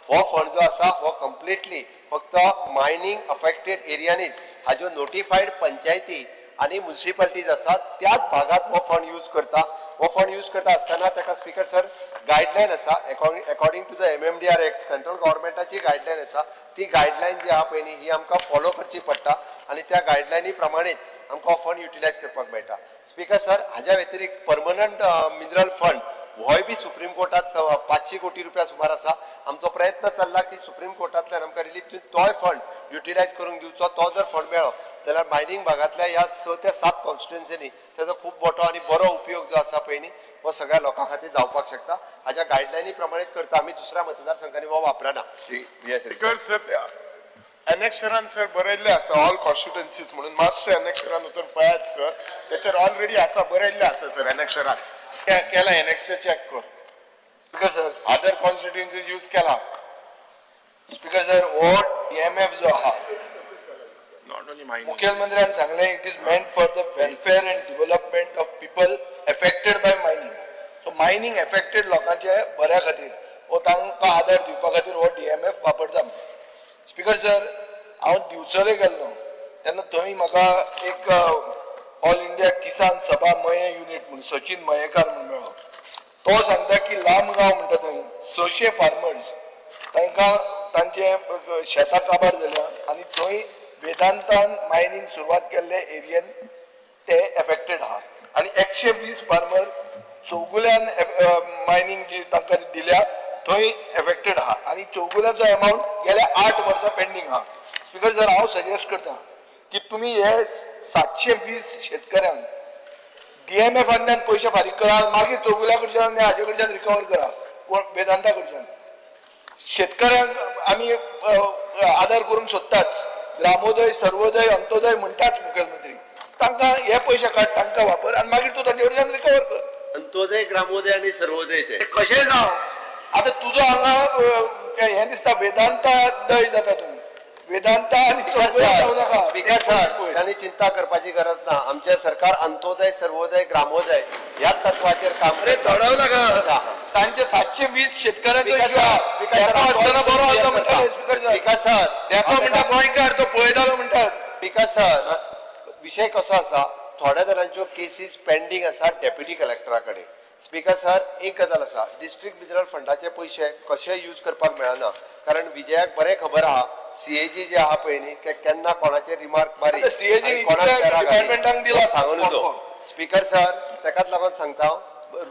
हो फंड जो आसा हो कंप्लिटली फक्त मायनींग अफेक्टेड एरियांनीच हाज्यो नोटिफायड पंचायती आनी म्युन्सिपालिटीज आसा त्याच भागात हो फंड यूज करता. हो फंड यूज करता आसतना ताका स्पीकर सर गायडलायन आसा, according to the MMDR act central गव्हर्मेंटाची guideline आसा. ती गायडलायन जी आहा पळय न्ही ही आमकां फॉलो करची पडटा आनी त्या गायडलायनी प्रमाणेच आमकां हो फंड युटिलायज करपाक मेळटा. स्पीकर सर, हाज्या व्यतिरिक्त परमनंट मिनरल फंड होय बी सुप्रीम कोर्टात 500 कोटी रुपया सुमार आसा. आमचो प्रयत्न चल्ला की सुप्रीम कोर्टांतल्यान आमकां रिलीफ दिवन तोय फंड युटिलायज करूंक दिवचो. तो जर फंड मेळ्ळो जाल्यार मायनींग भागांतल्या ह्या 6 ते 7 कॉन्स्टिट्युएन्सीनी तेजो खूब मोठो आनी बरो उपयोग जो आसा पळय न्ही हो सगळ्या लोकां खातीर जावपाक शकता. हाज्या गायडलायनी प्रमाणेच करता आमी, दुसऱ्या मतदारसंघांनी हो वापरना. स्पीकर सर, अनेक्शरान सर बरयल्लें आसा ऑल कॉन्स्टिट्युएन्सीज म्हणून, मातशें अनेक्शरान वचून पळयात सर, तेचेर ऑलरेडी आसा बरयल्लें आसा सर अनेक्शरान. केला एनेक्सचर चॅक कर. Speaker sir, other constituencies use केला. स्पीकर सर, हो डीएमएफ जो आहा not only mining. मुखेलमंत्र्यान सांगलें it is meant for the welfare and development of people affected by mining. So mining affected लोकांच्या बऱ्या खातीर वो तांकां आदार दिवपा खातीर हो डीएमएफ वापरता. स्पीकर सर, हांव दिवचले गेल्लो तेन्ना थंय म्हाका एक ऑल इंडिया किसान सभा मये युनीट म्हणून सचिन मयेकार म्हणून मेळ्ळो. तो सांगता की लामगांव म्हणटा थंय 600 फार्मर्स तांकां तांचे शेतां काबार जाल्या आनी थंय वेदांतान मायनींग सुरवात केल्ले एरियन ते एफेक्टेड आहा आनी 120 फार्मर चौगुल्यान मायनींग जी तांकां दिल्या थंय एफेक्टेड आहा आनी चौगुल्याचो एमावंट गेल्या 8 वर्सां पेंडींग आहा. स्पीकर सर, हांव सजेस्ट करता की तुमी हे 720 शेतकऱ्यांक डीएमएफांतल्यान पयशे फारीक करा, मागीर चौगुल्या कडच्यान आनी हाजे कडच्यान रिकवर करा, कोण वेदांता कडच्यान. शेतकऱ्यांक आमी आदार करूंक सोदताच, ग्रामोदय सर्वोदय अंत्योदय म्हणटाच मुखेलमंत्री, तांकां हे पयशे काड, तांकां वापर आनी मागीर तूं तांचे कडच्यान रिकवर कर. अंत्योदय, ग्रामोदय आनी सर्वोदय ते ते कशेंय जावं, आतां तुजो हांगा हें दिसता वेदांता दय जाता तूं वेदांता आनी चौगुल्या जावं नाका. स्पीकर सर, तांणी चिंता करपाची गरज ना. आमचें सरकार अंत्योदय, सर्वोदय, ग्रामोदय ह्या तत्वाचेर काम अरे करता. दडव नाका, हा. तांचे 720 शेतकऱ्यांचो स्पीकर इश्यू आहा. सर, स्पीकर सर, धेंपो आसतना बरो आसलो म्हणटाले speaker sir. Speaker sir, Dempo म्हणटा गोंयकार तो पळयतालो म्हणटात. स्पीकर सर, विशय कसो आसा, थोड्या जाणांच्यो केसीस पेंडींग आसा डेप्युटी कलेक्टरा कडेन. स्पीकर सर, एक गजाल आसा, डिस्ट्रिक्ट मिनरल फंडाचे पयशे कशे यूज करपाक मेळना, कारण विजयाक बरें खबर आहा सीएजी जे आहा पळय न्ही ते केन्ना कोणाचेर रिमार्क मारी आतां CAG आनी कोणाक इतल्या पेरा घाली, डिपार्टमेंटांक दिला सांगून न्हू. फॉर्म. स्पीकर सर, तेकाच लागून सांगता,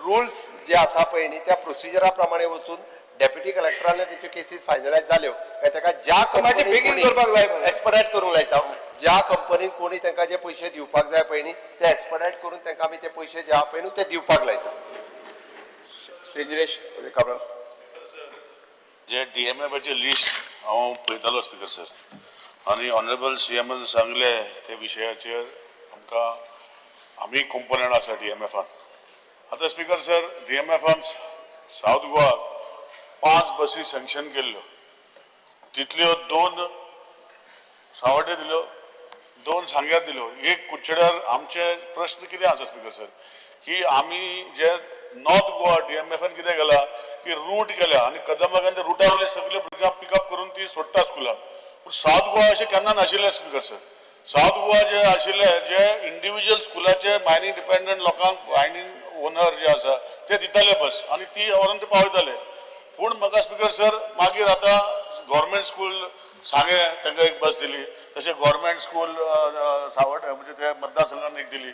रुल्स जे आसा पळय न्ही त्या प्रोसिजरा प्रमाणे वचून डेप्युटी कलेक्टरान तेच्यो केसीस फायनलायज जाल्यो काय तेका ज्या मातशें बेगीन करपाक लाय मरे. एक्सपडायट करूंक लायता, ज्या कंपनीन कोणी तांकां जे पयशे दिवपाक जाय पळय न्ही ते एक्सपडायट करून तांकां आमी ते पयशे जे आहा पळय न्हू ते दिवपाक लायता. श्री निलेश काब्राल. जे डीएमएफाचे लिस्ट हांव पळयतालो स्पीकर सर, आनी ऑनरेबल सीएमान सांगले ते विशयाचेर आमकां आमी कंपोनंट आसा डीएमएफान. आतां स्पीकर सर, डीएमएफान सावथ गोवा 5 बसी सँक्शन केल्ल्यो, तितल्यो 2 सावड्डे दिल्यो, 2 सांग्यार दिल्यो, एक कुडचड्यार. आमचे प्रश्न कितें आसा स्पीकर सर, की आमी जे नॉर्थ गोवा डीएमएफान कितें केला की रूट केल्या आनी कदंबागान ते रुटा वयले सगळे भुरग्यांक पिकअप करून ती सोडटा स्कुलान. पूण सावथ गोवा अशें केन्ना नाशिल्लें स्पीकर सर. सावथ गोवा जे आशिल्ले जे इंडिविज्युअल स्कुलाचे मायनींग डिपेंडंट लोकांक मायनींग ओनर जे आसा ते दिताले बस आनी ती व्हरून ते पावयताले. पूण म्हाका स्पीकर सर, मागीर आतां गव्हर्मेंट स्कूल सांगें तांकां एक बस दिली, तशें गव्हर्मेंट स्कूल सावड म्हणजे ते मतदारसंघान एक दिली.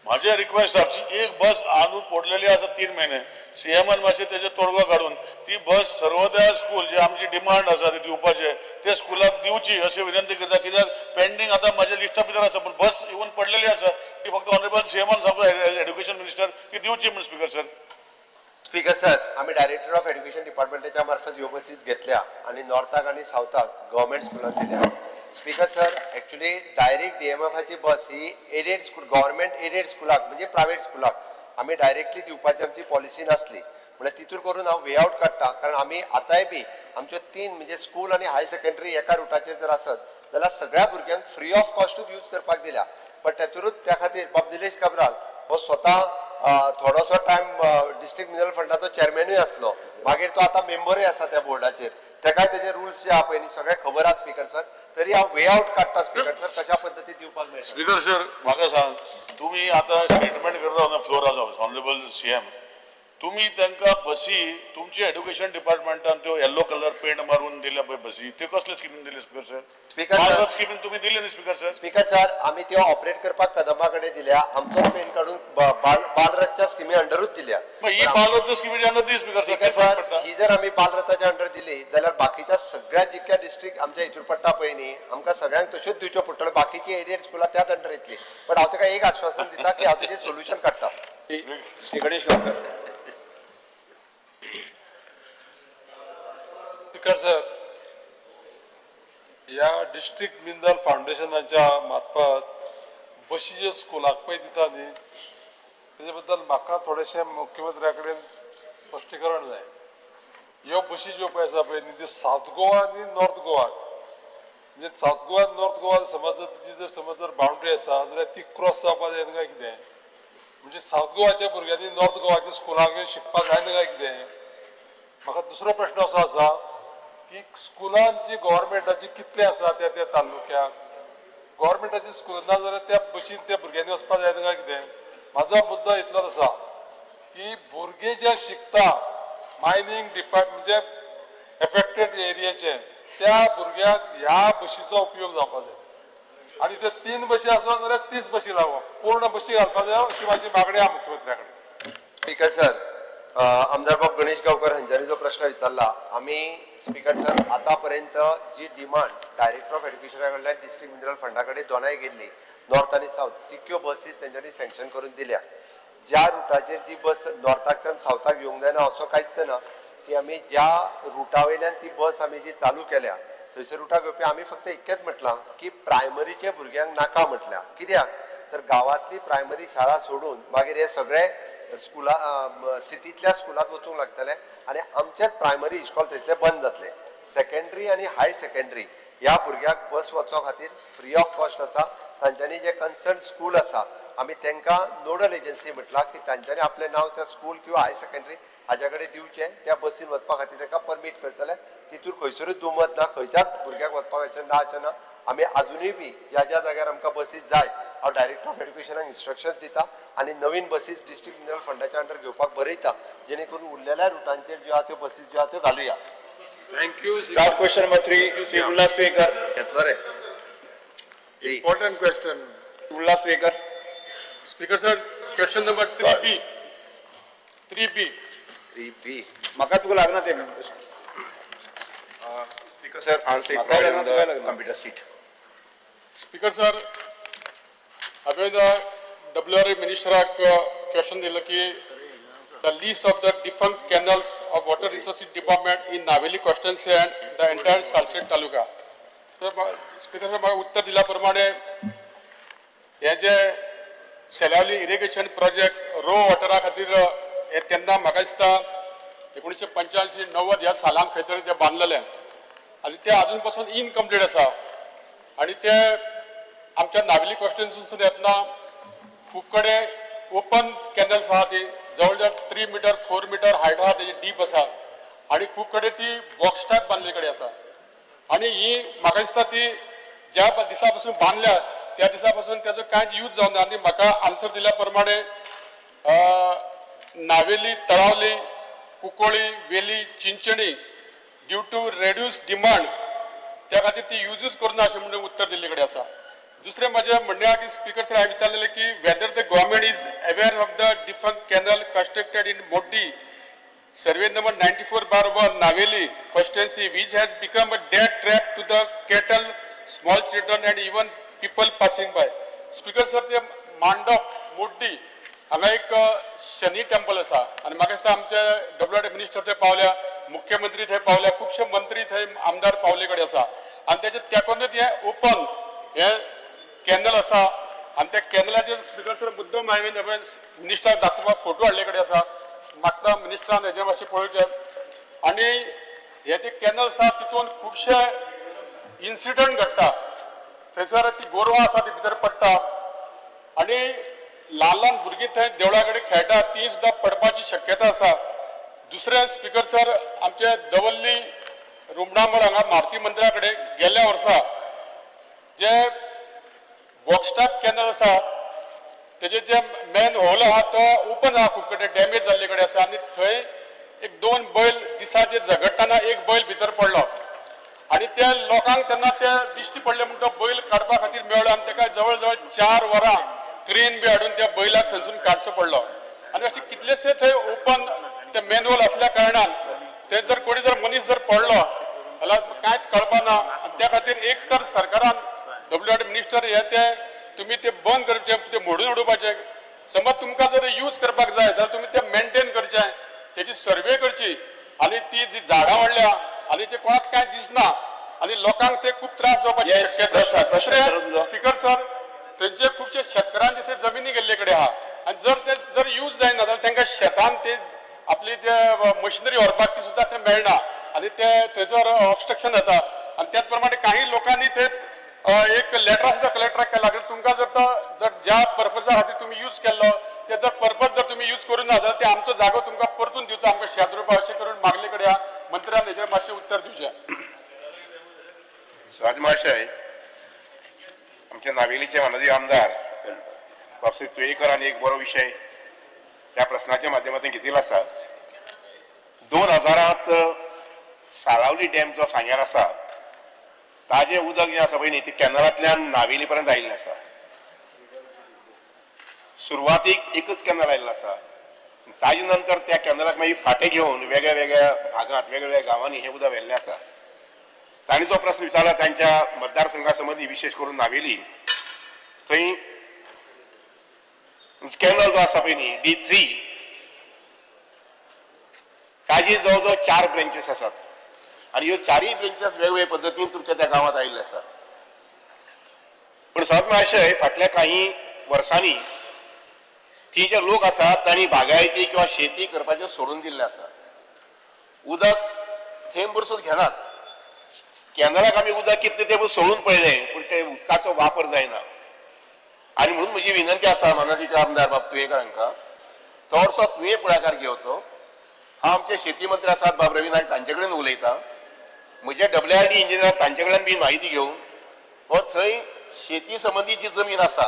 म्हाजें रिक्वेस्ट आसा, एक बस आणून पडलेली आसा 3 महिने, सीएमान मातशें तेजें तोडगो काडून ती बस सर्वोदय स्कूल जे आमची डिमांड आसा ती दिवपाचे ते स्कुलाक दिवची अशें विनंती करता. कित्याक पेंडींग आतां म्हाज्या लिस्टा भितर आसा, पूण बस इवन पडलेली आसा ती फक्त ऑनरेबल सीएमान सांगू एड्युकेशन मिनिस्टर की दिवची म्हूण स्पीकर सर. स्पीकर सर, आमी डायरेक्टर ऑफ एड्युकेशन डिपार्टमेंटाच्या मार्फत ह्यो बसीस घेतल्या आनी नॉर्थाक आनी सावथाक गव्हर्मेंट स्कुलान दिल्या. स्पीकर सर, एक्चुअली डायरेक्ट डीएमएफाची बस ही एडेड स्कूल, गव्हर्मेंट एडेड स्कुलाक म्हणजे प्रायवेट स्कुलाक आमी डायरेक्टली दिवपाची आमची पॉलिसी नासली. म्हणल्यार तितूर करून हांव वे आवट काडटा, कारण आमी आतांय बी आमच्यो 3 म्हणजे स्कूल आनी हायर सेकंडरी एका रुटाचेर जर आसत जाल्यार सगळ्या भुरग्यांक फ्री ऑफ कॉस्टूच यूज करपाक दिल्या. बट तेतूनच त्या खातीर बाब निलेश काब्राल हो स्वता थोडोसो टायम डिस्ट्रिक्ट मिनरल फंडाचो चॅरमॅनूय आसलो, मागीर तो आतां मेंबरूय आसा त्या बोर्डाचेर. तेकाय तेजे रुल्स जे आहा पळय न्ही सगळें खबर आसा स्पीकर सर. तरी हांव वे आवट काडटा स्पीकर सर, कशा पद्दतीन दिवपाक मेळटा. स्पीकर सर, म्हाका सांग, तुमी आतां स्टेटमेंट करता ऑन फ्लोर आसा ऑनरेबल सीएम, तुमी तांकां बसी तुमचे एड्युकेशन डिपार्टमेंटान त्यो येल्लो कलर पेंट मारून दिल्या पळय बसी, त्यो कसले स्किमीन दिले speaker sir? Speaker sir, Balrath स्किमीन तुमी दिले न्ही स्पीकर सर? स्पीकर सर, आमी त्यो ऑपरेट करपाक कदंबा कडेन दिल्या, आमचोच पेंट काडून बालरथच्या स्किमी अंडरूच दिल्या. मग ही बालरथ स्किमीच्या अंडर दी स्पीकर सर. स्पीकर सर, ही जर आमी बालरथाच्या अंडर दिली जाल्यार बाकीच्या सगळ्या जितक्या डिस्ट्रिक्ट आमच्या हितूर पडटा पळय न्ही, आमकां सगळ्यांक तश्योच दिवच्यो पडटल्यो. बाकीची एडेड स्कुलां त्याच अंडर येतली. बट हांव ताका एक आश्वासन दिता की हांव तेजेर सोल्युशन काडटा. श्री गणेश गांवकर. स्पीकर सर, ह्या डिस्ट्रिक्ट मिनरल फावंडेशनाच्या मार्फत बशी ज्यो स्कुलाक पळय दिता न्ही, तेजे बद्दल म्हाका थोडेशें मुख्यमंत्र्या कडेन स्पश्टीकरण जाय. ह्यो बशी ज्यो पळय आसा पळय न्ही, त्यो सावथ गोवा आनी नॉर्थ गोवा, म्हणजे सावथ गोवा आनी नॉर्थ गोवा समज जर तिची जर समज जर बाउंड्री आसा जाल्यार ती क्रॉस जावपाक जायना काय कितें? म्हणजे सावथ गोवाच्या भुरग्यांनी नॉर्थ गोवाच्या स्कुलाक येवन शिकपाक जायना काय कितें? म्हाका दुसरो प्रश्न असो आसा की स्कुलान जी गव्हर्मेंटाची कितले आसा त्या त्या तालुक्याक गव्हर्मेंटाची स्कूल ना जाल्यार त्या बशीन त्या भुरग्यांनी वचपाक जायना काय कितें? म्हाजो मुद्दो इतलोच आसा की भुरगे जे शिकता मायनींग डिपार्ट म्हणजे एफेक्टेड एरियाचे, त्या भुरग्यांक ह्या बशीचो उपयोग जावपाक जाय. आनी ते 3 बशी आसत जाल्यार 30 बशी लावप, पूर्ण बशी घालपाक जाय अशी म्हाजी मागणी आहा मुख्यमंत्र्या कडेन. स्पीकर सर, आमदार बाब गणेश गांवकर हांच्यांनी जो प्रश्न विचारला, आमी स्पीकर सर आतापर्यंत जी डिमांड डायरेक्टर ऑफ एड्युकेशना कडल्यान डिस्ट्रिक्ट मिनरल फंडा कडेन दोनाय गेल्ली, नॉर्थ आनी सावथ, तितक्यो बसीस तेंच्यांनी सँक्शन करून दिल्या. ज्या रुटाचेर जी बस नॉर्थाकच्यान सावथाक येवंक जायना असो कांयच ना की आमी ज्या रुटा वयल्यान ती बस आमी जी चालू केल्या थंयसर रुटाक येवपी आमी फक्त इतकेंच म्हटलां की प्रायमरीच्या भुरग्यांक नाका म्हटल्या. कित्याक तर गांवांतली प्रायमरी शाळा सोडून मागीर हे सगळे स्कुला सिटींतल्या स्कुलांत वचूंक लागतले आनी आमचेच प्रायमरी इस्कॉल थंयसले बंद जातले. सेकेंडरी आनी हायर सेकेंडरी ह्या भुरग्यांक बस वचो खातीर फ्री ऑफ कॉस्ट आसा. तांच्यांनी जे कन्सर्न स्कूल आसा आमी तांकां नोडल एजन्सी म्हटलां की तांच्यांनी आपलें नांव त्या स्कूल किंवा हायर सेकेंडरी हाज्या कडेन दिवचें, त्या बसीन वचपा खातीर तांकां परमीट करतले. तितूर खंयसरूच दुमत ना, खंयच्याच भुरग्याक वचपाक अशें ना अशें ना. आमी आजुनूय बी ज्या ज्या जाग्यार आमकां बसीस जाय हांव डायरेक्टर ऑफ एड्युकेशनाक इन्स्ट्रक्शन्स दिता आनी नवीन बसीस डिस्ट्रिक्ट मिनरल फंडाच्या अंडर घेवपाक बरयता, जेणे करून उरलेल्या रुटांचेर ज्यो आहा त्यो बसीस ज्यो आहा त्यो घालुया. Thank you. Start question number 3, Shri Ulhas Tuyenkar. घेतलो रे. Important question. Ulhas Tuyenkar. Speaker sir, question number 3B. 3B. 3B. म्हाका तुका लागना ते. Speaker sir, answer म्हाका लागना, तुका लागना. Computer seat. Speaker sir, हांवें डब्ल्यू आर ए मिनिस्टराक क्वेश्चन दिलो की the list of the defunct canals of water resources department in Navelim constituency and the entire Salcete taluka. तर स्पीकर सर, म्हाका उत्तर दिल्या प्रमाणे हे जे सेलावली इरिगेशन प्रोजेक्ट रो वॉटरा खातीर हे तेन्ना म्हाका दिसता 1985-90 ह्या सालान खंय तरी ते बांदलेले आनी ते आजून पासून इनकम्प्लीट आसा. आनी ते आमच्या नावेली कॉन्स्टिट्युन्सीसून येतना खूब कडेन ओपन कॅनल्स आहा, ती जवळ जवळ 3 मिटर 4 मिटर हायट आहा, तेजी डीप आसा आनी खूब कडेन ती बॉक्स टायप बांदले कडेन आसा. आनी ही म्हाका दिसता ती ज्या दिसा पासून बांदल्या त्या दिसा पासून तेजो कांयच यूज जावना. आनी म्हाका आन्सर दिल्या प्रमाणे नावेली, तळावली, कुकोळी, Velim, Chinchinim due to reduce demand त्या खातीर ती युजूच करुना अशें म्हणून उत्तर दिल्ले कडेन आसा. दुसरें म्हाजें म्हणणें आहा की स्पिकर सर, हांवें विचारलेलें की whether the government is aware of the defunct canal constructed in Moddi, survey number 94/1, Naveli constituency, which has become a death trap to the cattle, small children and even people passing by. Speaker sir, ते मांडप मोड्डी हांगा एक शनी temple आसा आनी म्हाका दिसता आमचे W R minister थंय पावल्या, मुख्यमंत्री थंय पावल्या, खुबशे मंत्री थंय आमदार पावले कडेन आसा आनी तेजे तेकोनूच हें ओपन हें कॅनल आसा. आनी त्या कॅनलाचेर स्पिकर सर, मुद्दम हांवें मिनिस्टराक दाखोवपाक फोटो हाडले कडेन आसा. म्हाका मिनिस्टरान हेजें मातशें पळोवचें. आनी हे जे कॅनल आसा तितून खुबशे इन्सिडंट घडटा. थंयसर ती गोरवां आसा ती भितर पडटा. आनी ल्हान ल्हान भुरगीं थंय देवळा कडेन खेळटा, ती सुद्दां पडपाची शक्यता आसा. दुसरें स्पिकर सर, आमचे दवल्ली रुमडामळ हांगा मारुती मंदिरा कडेन गेल्या वर्सा जे बॉक्सटाप कॅनल आसा तेजे जे मेन होल आहा तो ओपन आहा, खूब कडेन डॅमेज जाल्ले कडेन आसा आनी थंय एक दोन बैल दिसाचे झगडटना एक बैल भितर पडलो आनी त्या लोकांक तेन्ना ते दिश्टी पडले म्हूण तो बैल काडपा खातीर मेळ्ळो आनी ताका जवळ जवळ 4 वरां क्रेन बी हाडून त्या बैलाक थंयसून काडचो पडलो. आनी अशे कितलेशे थंय ओपन ते मॅनहोल आसल्या कारणान ते जर कोणी जर मनीस जर पडलो जाल्यार कांयच कळपा ना. आनी त्या खातीर एक तर सरकारान डब्ल्यू आर मिनिस्टर हे ते तुमी ते बंद करचे, ते मोडून उडोवपाचे. समज तुमकां जर यूज करपाक जाय जाल्यार तुमी ते मेनटेन करचे, तेची सर्वे करची आनी ती जी झाडां वाडल्या आनी ते कोणाक कांय दिसना आनी लोकांक ते खूब त्रास जावपाची शक्यता आसा. दुसरें स्पिकर सर, थंयचे खुबशे शेतकारांचे ते जमिनी गेल्ले कडेन आहा आनी जर ते जर यूज जायना जाल्यार तांकां शेतान ते आपली जे मशिनरी व्हरपाक ती सुद्दां ते मेळना आनी ते थंयसर ऑबस्ट्रक्शन जाता. आनी त्याच प्रमाणे काही लोकांनी ते एक लेटर सुद्दां कलेक्टराक केला की तुमकां जर तो जर ज्या पर्पजा खातीर तुमी यूज केल्लो ते जर पर्पज जर तुमी यूज करूं ना जाल्यार ते आमचो जागो तुमकां परतून दिवचो आमकां शेत रोवपाक, अशें करून मागले कडेन मंत्र्यान हेजेर मातशें उत्तर दिवचें. सुराज महाशय, आमच्या नावेलीचे माननीय आमदार बाब श्री तुयेकर आनी एक बरो विशय ह्या प्रस्नाच्या माध्यमांतून घेतिल्लो आसा. 2000 साळावली डॅम जो सांग्यार आसा ताजें उदक जें आसा पळय न्ही तें कॅनलांतल्यान नावेली पर्यंत आयिल्लें आसा. सुरवातीक एकच कॅनल आयिल्लो आसा, ताजे नंतर त्या कॅनलाक मागीर फांटे घेवन वेगळ्या वेगळ्या भागांत वेगळ्या वेगळ्या गांवांनी हें उदक व्हेल्लें आसा. तांणी जो प्रस्न विचारला तांच्या मतदारसंघा संबंदी विशेष करून नावेली थंय कॅनल जो आसा पळय न्ही D3 ताजे जवळ जवळ 4 ब्रँचीस आसात आनी ह्यो 4 ब्रँचीस वेगवेगळे पद्दतीन तुमच्या त्या गांवांत आयिल्ले आसा. पूण सत महाशय, फाटल्या काही वर्सांनी ती जे लोक आसात तांणी बागायती किंवा शेती करपाचें सोडून दिल्लें आसा. उदक थेंब सुद्दां घेनात. कॅनलाक आमी उदक कितलें तें सोडून पळयलें पूण ते उदकाचो वापर जायना. आनी म्हणून म्हजी विनंती आसा मानादीक आमदार बाब तुयेकर हांकां, थोडसो तुवें फुडाकार घेवचो. हांव आमचे शेती मंत्री आसात बाब रवी नायक तांचे कडेन उलयतां, म्हजे WRD engineer तांचे कडेन बी म्हायती घेवन हो थंय शेती संबंदी जी जमीन आसा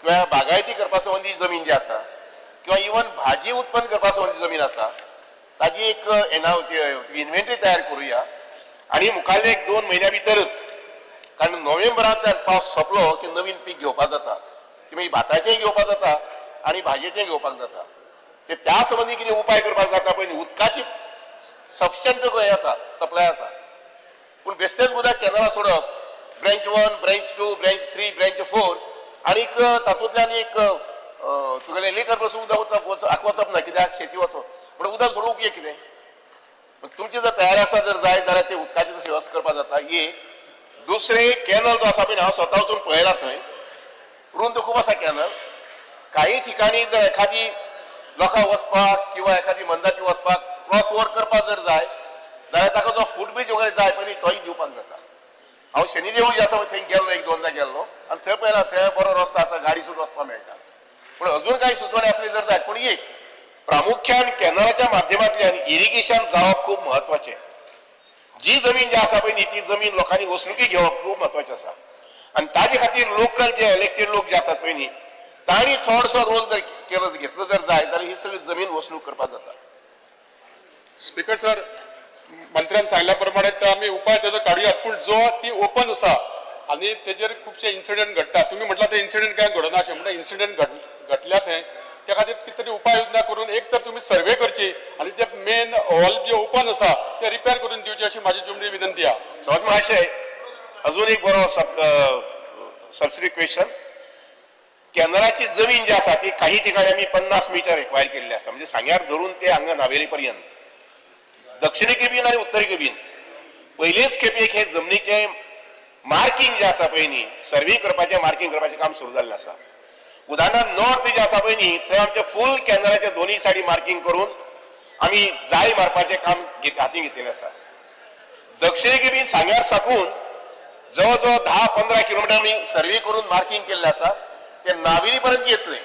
किंवा बागायती करपा संबंदी जमीन जी आसा किंवा इवन भाजी उत्पन्न करपा संबंदी जमीन आसा ताजी एक इन्व्हेंटरी तयार करुया आनी मुखाल्ले 1-2 म्हयन्या भितरच, कारण नोव्हेंबरांतल्यान पावस सोंपलो की नवीन पीक घेवपाक जाता, ती मागीर भाताचेंय घेवपाक जाता आनी भाजयेचेंय घेवपाक जाता. ते त्या संबंदी कितें उपाय करपाक जाता पळय, उदकाची सफिशंट हें आसा, सप्लाय आसा, पूण बेश्टेच उदक कॅनला सोडप, ब्रँच 1, ब्रँच 2, ब्रँच 3, ब्रँच 4 आनीक तातूंतल्यान एक तुगेलें लिटर पसून उदक वचप ना, कित्याक शेती वचप, पूण उदक सोडूंक उपयोग कितें? तुमची जर तयारी आसा जर जाय जाल्यार ते उदकाची तशी वेवस्था करपाक जाता. एक दुसरें कॅनल जो आसा पळय हांव स्वता वचून पळयला, थंय रुंद खूब आसा कॅनल. काही ठिकाणी जर एखादी लोकांक वचपाक किंवा एखादी मनजाती वचपाक क्रॉस ओवर करपाक जर जाय जाल्यार ताका जो फूट ब्रीज वगैरे जाय पळय तोय दिवपाक जाता. हांव शनिदेव जे आसा पळय थंय गेल्लो, 1-2दा गेल्लो आनी थंय पळयला थंय बरो रस्तो आसा, गाडी सुद्दां वचपाक मेळटा. पूण अजून कांय सुचोवणी आसली जर जाय, पूण एक प्रामुख्यान कॅनलाच्या माध्यमांतल्यान इरिगेशन जावप खूब म्हत्वाचें. जी जमीन जी आसा पळय न्ही ती जमीन लोकांनी वसणुकी घेवप खूब म्हत्वाचें आसा आनी ताजे खातीर लोकल जे इलेक्टेड लोक जे आसात पळय न्ही तांणी थोडसो रोल जर केलो घेतलो जर जाय जाल्यार ही सगळी जमीन वसणूक करपाक जाता. स्पिकर सर, मंत्र्यान सांगल्या प्रमाणे तो आमी उपाय तेजो काडुया, पूण जो ती ओपन आसा आनी तेजेर खुबशे इन्सिडंट घडटा. तुमी म्हटलां ते इन्सिडंट काय घडना अशें म्हणटा, इन्सिडंट घडल्या थंय, त्या खातीर कितें तरी उपाय योजना करून एक तर तुमी सर्वे करची आनी जे मेन हॉल जे ओपन आसा ते रिपेर करून दिवचे अशी म्हाजी तुमची विनंती आहा. सवत महाशय, अजून एक बरो सबसिडी क्वेश्चन. कॅनलाची जमीन जी आसा ती काही ठिकाणी आमी 50 मिटर एक्वायर केल्ली आसा, म्हणजे सांग्यार धरून ते हांगा नावेली पर्यंत दक्षिणेक बीन आनी उत्तरेक बीन पयलेच खेपेक हे जमनीचे मार्किंग जे आसा पळय न्ही सर्वे करपाचें मार्किंग करपाचें काम सुरू जाल्लें आसा. उदाहरणार्थ नॉर्थ जे आसा पळय न्ही थंय आमचे फूल कॅनलाचे दोनूय सायडी मार्किंग करून आमी जाळी मारपाचें काम हातीन घेतिल्लें आसा. दक्षिणेक बी सांग्यार साकून जवळ जवळ 10-15 किलोमिटर आमी सर्वे करून मार्किंग केल्लें आसा. ते नावेली पर्यंत येतले.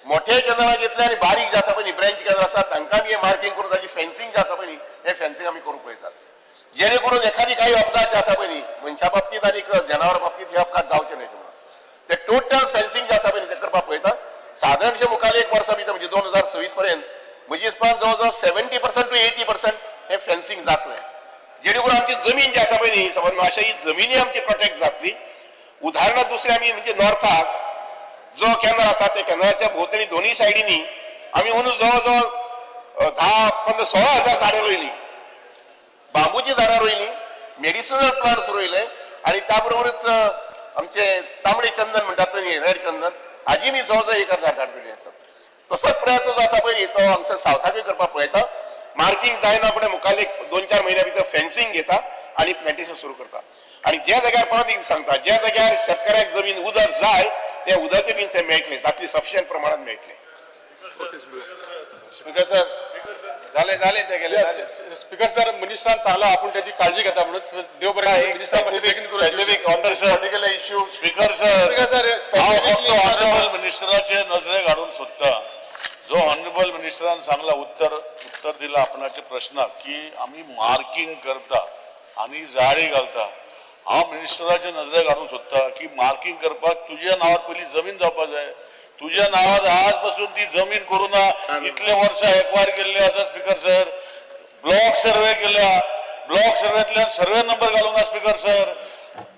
मोठे कॅनलाक येतले आनी बारीक जे आसा पळय न्ही ब्रँच कॅनल आसा तांकां बी हे मार्कींग करून ताची फेन्सिंग जे आसा पळय न्ही हे फेन्सिंग आमी करूंक पळयतात, जेणे करून एखादी काही अपघात जे आसा पळय न्ही मनशा बाबतीत आनी जनावरां बाबतीत हे अपघात जावचे न्हय म्हणून ते टोटल फेन्सिंग जे आसा पळय न्ही ते करपाक पळयतात. सादारणशे मुखार एक वर्सा भितर म्हणजे 2026 पर्यंत म्हजी हिसपान जवळ जवळ 70% टू 80% हे फेन्सिंग जातलें, जेणे करून आमची जमीन जी आसा पळय न्ही समज अशा ही जमिनी आमची प्रोटेक्ट जातली. उदाहरणार्थ दुसरें आमी म्हणजे नॉर्थाक जो कॅनल आसा त्या कॅनलाच्या भोंवतणी दोनूय सायडींनी आमी अंदू जवळ जवळ 10, 15, 16 हजार झाडां रोयलीं, बांबूची झाडां रोयलीं, मेडिसिनल प्लांट्स रोयले आनी त्या बरोबरच आमचे तांबडे चंदन म्हणटात पळय रेड चंदन हाजी मी जवळ जवळ 1000 झाड रोयलीं आसात. तसोच प्रयत्न जो आसा पळय तो हांगसर सावथाकूय करपाक पळयता. मार्कींग जायना फुडें मुखार एक 2-4 म्हयन्या भितर फेन्सिंग घेता आनी प्लांटेशन सुरू करता. आनी ज्या जाग्यार परत एक सांगता, ज्या जाग्यार शेतकऱ्याक जमीन उदक जाय ते उदकय बीन थंय मेळटलें, जातली सफिशियंट प्रमाणात मेळटलें. स्पीकर सर, जालें जालें ते गेले जालें. स्पीकर सर, मिनिस्टरान सांगला आपूण त्याची काळजी घेता म्हणून, देव बरें करूं. मिनिस्टर मातशें बेगीन करून दिवचें. Specific on the particular issue. Speaker sir, speaker sir, हांव फक्त स्पेसिफिकली ऑनरेबल मिनिस्टराचे नजरेक हाडून सोदता. जो ऑनरेबल मिनिस्टरान सांगला उत्तर उत्तर दिला आपणाच्या प्रश्नाक की आमी मार्किंग करता आनी जाळी घालता. हांव मिनिस्टराच्या नजरेक हाडून सोदता की मार्किंग करपाक तुज्या नांवार पयली जमीन जावपा जाय. तुज्या नांवार आज पासून ती जमीन करूं ना, इतले वर्सां एक्वायर केल्ली आसा स्पीकर सर. ब्लॉक सर्वे केल्या, ब्लॉक सर्वेंतल्यान सर्वे नंबर घालूंक ना स्पीकर सर.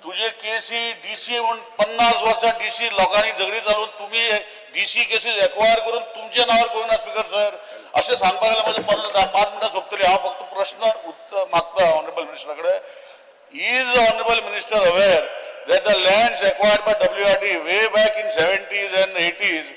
तुजे केसी डीसी म्हूण 50 वर्सां डीसी लोकांनी झगडी चालून तुमी डीसी केसीस एक्वायर करून तुमच्या नांवार करूं ना स्पीकर सर. अशें सांगपाक गेल्यार म्हजे 15 5 मिनटां सोंपतली. हांव फक्त प्रश्न उत्तर मागता ऑनरेबल मिनिस्टरा कडेन. Is the honorable minister aware that the lands acquired by WRD way back in 70s and 80s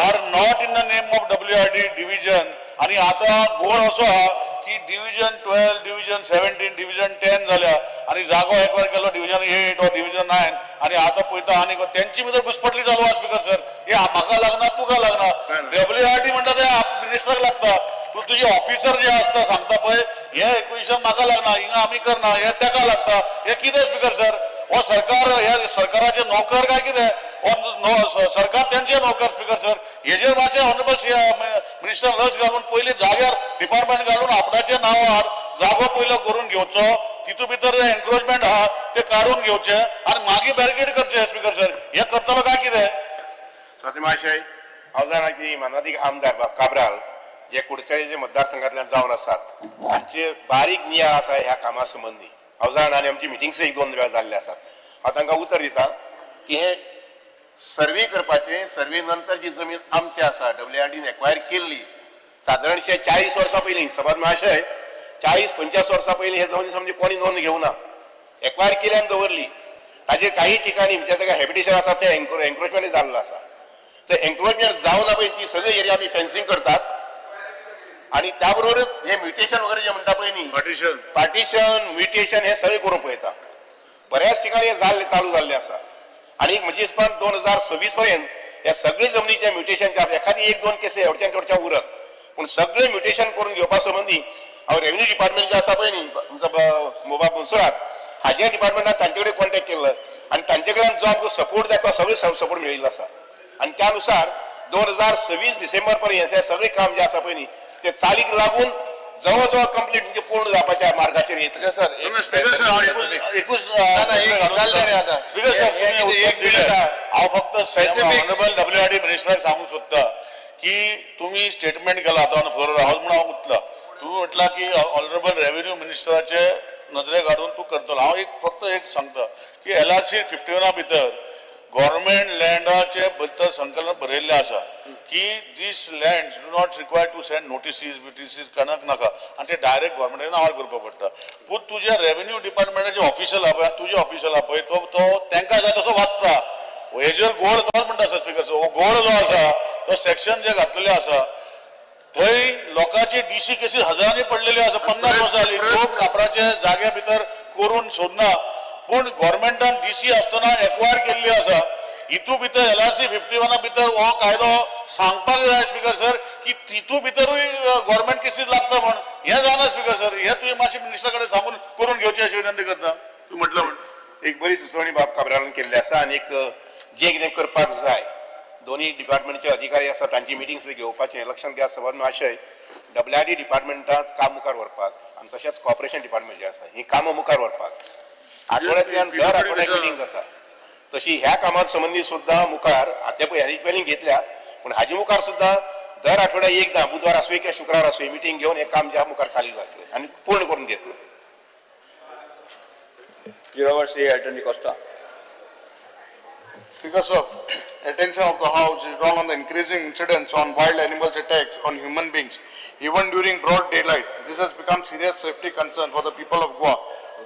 are not in the name of WRD division? आणि आता गोळ असो हा की डिव्हिजन 12, डिव्हिजन 17, डिव्हिजन 10 जाल्या आणि जागो एक्वायर केलो डिव्हिजन 8 वा डिव्हिजन 9 आणि आता पळयता आनी तेंची भितर घुसपटली चालू आहा स्पीकर सर. हे म्हाका लागना तुका लागना, डब्ल्यूआरडी म्हणटा ते मिनिस्टराक लागता. तूं तुजे ऑफिसर जे आसता सांगता पळय हे एक्विजिशन म्हाका लागना, हिंगा आमी करना, हे तेका लागता, हे कितें स्पीकर सर? हो सरकार हे सरकाराचे नोकर काय कितें? हो सरकार तेंचे नोकर स्पीकर सर. हेजेर मातशें ऑनरेबल मिनिस्टर लक्ष घालून पयलीं जाग्यार डिपार्टमेंट घालून आपणाच्या नांवार जागो पयलो करून घेवचो, तितू भितर एनक्रोचमेंट आहा ते काडून घेवचे आनी मागीर बॅरिकेड करचे स्पीकर सर. हे करतलो काय कितें? स्वाती महाशय, हांव जाणा की मानादीक आमदार बाब काब्राल जे कुडचडेचे मतदारसंघातल्यान जावन आसात तांचे बारीक नियाळ आसा ह्या कामा संबंदी. हांव जाणा आनी आमची मिटिंग्स 1-2 वेळा जाल्ले आसात. हांव तांकां उतर दिता की हे सर्वे करपाचे, सर्वे नंतर जी जमीन आमची आसा डब्ल्यूआरडीन एक्वायर केल्ली सादारणशे 40 वर्सां पयलीं, सभापती महाशय 40-45 वर्सां पयलीं हे जमनी समजी कोणी नोंद घेवना, एक्वायर केली आनी दवरली. ताजेर काही ठिकाणी ज्या जाग्यार हॅबिटेशन आसा ते एन्क्रोचमेंट जाल्लो आसा. तर एन्क्रोचमेंट जावना पळय ती सगळी एरिया आमी फेन्सिंग करतात आनी त्या बरोबरच हे म्युटेशन वगैरे जे म्हणटा पळय न्ही, पार्टिशन, पार्टिशन म्युटेशन हे सगळें करूंक पळयता. बऱ्याच ठिकाणी हे जाल्ले चालू जाल्ले आसा आनी म्हजे हिसपान 2026 पर्यंत ह्या सगळे जमनीच्या म्युटेशनच्या एखादी 1-2 केसी एवढच्यान तेवढच्या उरत, पूण सगळे म्युटेशन करून घेवपा संबंदी हांव रेव्हेन्यू डिपार्टमेंट जे आसा पळय न्ही आमचो मोबा मोन्सुरात हाज्या डिपार्टमेंटान तांचे कडेन कॉन्टेक्ट केल्लो आनी तांचे कडल्यान जो आमकां सपोर्ट जाय तो सगळे सपोर्ट मेळिल्लो आसा आनी त्या नुसार 2026 डिसेंबर पर्यंत हे सगळे काम जे आसा पळय न्ही ते चालीक लागून जवळ जवळ कंप्लीट म्हणजे पूर्ण जावपाच्या मार्गाचेर येतले. सर, एक स्पीकर सर, हांव एकूच एकूच ना, ना, एक जालें रे आतां. स्पीकर सर, हे तुम्ही कितें, उत्तर एक दिलें. मिनिट. हांव फक्त Specific. Honourable डब्ल्यूआरडी मिनिस्टराक सांगूंक सोदता की तुम्ही स्टेटमेंट केला आतां ऑन फ्लोर हांव म्हणून हांव उठला. तुम्ही म्हटला की ऑनरेबल रेव्हेन्यू मिनिस्टराचे नजरेक हाडून तूं करतलो. हांव एक फक्त एक सांगता की एलआरसी 51 भितर गव्हर्मेंट लँडाचे भितर संकलन बरयल्लें आसा की these land do not require to send notices बिटिसीज कणक नाका आनी ते डायरेक्ट गव्हर्मेंटाच्या नांवार करपाक पडटा. पूण तुज्या रेव्हेन्यू डिपार्टमेंटाचे ऑफिशियल आहा पळय, तुजे ऑफिशियल आहा पळय, तो तो तांकां जाय तसो वाचता. हेजेर गोड तोच म्हणटा आसा स्पीकर, हो गोड जो आसा तो सेक्शन जे घातलेले आसा थंय लोकांची डीसी केसीस हजारांनी पडलेली आसा. 50 वर्सां जाली लोक कापराचे जाग्या भितर करून सोदना, पूण गव्हर्मेंटान डीसी आसतना एक्वायर केल्ली आसा. हितू भितर एलआरसी 51 भितर हो कायदो सांगपाक जाय स्पीकर सर की तितू भितरूय गव्हर्मेंट केसीस लागता म्हण हें जायना स्पीकर सर. हें तुवें मातशें मिनिस्टरा कडेन सांगून करून घेवचें अशी विनंती करता. तूं म्हटलं एक बरी सुचोवणी बाब काब्रालान केल्ली आसा आनी एक जें कितें करपाक जाय दोन्ही डिपार्टमेंटचे अधिकारी आसा तांची मिटींग सुद्दां घेवपाचें. लक्षांत घेयात सबंद आशय डब्ल्यू आर डी डिपार्टमेंटात काम मुखार व्हरपाक आनी तशेंच कॉर्पोरेशन डिपार्टमेंट जें आसा ही कामां मुखार व्हरपाक आठवड्यांतल्यान दर आठवड्याक मिटींग जाता. तशी ह्या कामां संबंदी सुद्दां मुखार आतां पळय रिपेरींग घेतल्या, पूण हाजे मुखार सुद्दां दर आठवड्याक एकदां बुधवार आसूं किंवा शुक्रार आसूं मिटींग घेवन हें काम ज्या मुखार चालीक लागतलें आनी पूर्ण करून घेतलें. 0 Shri Elton D'Costa. Speaker sir, attention of the House is drawn on the increasing incidents on wild animals attacks on human beings, even during broad daylight. This has become serious safety concern for the people of Goa.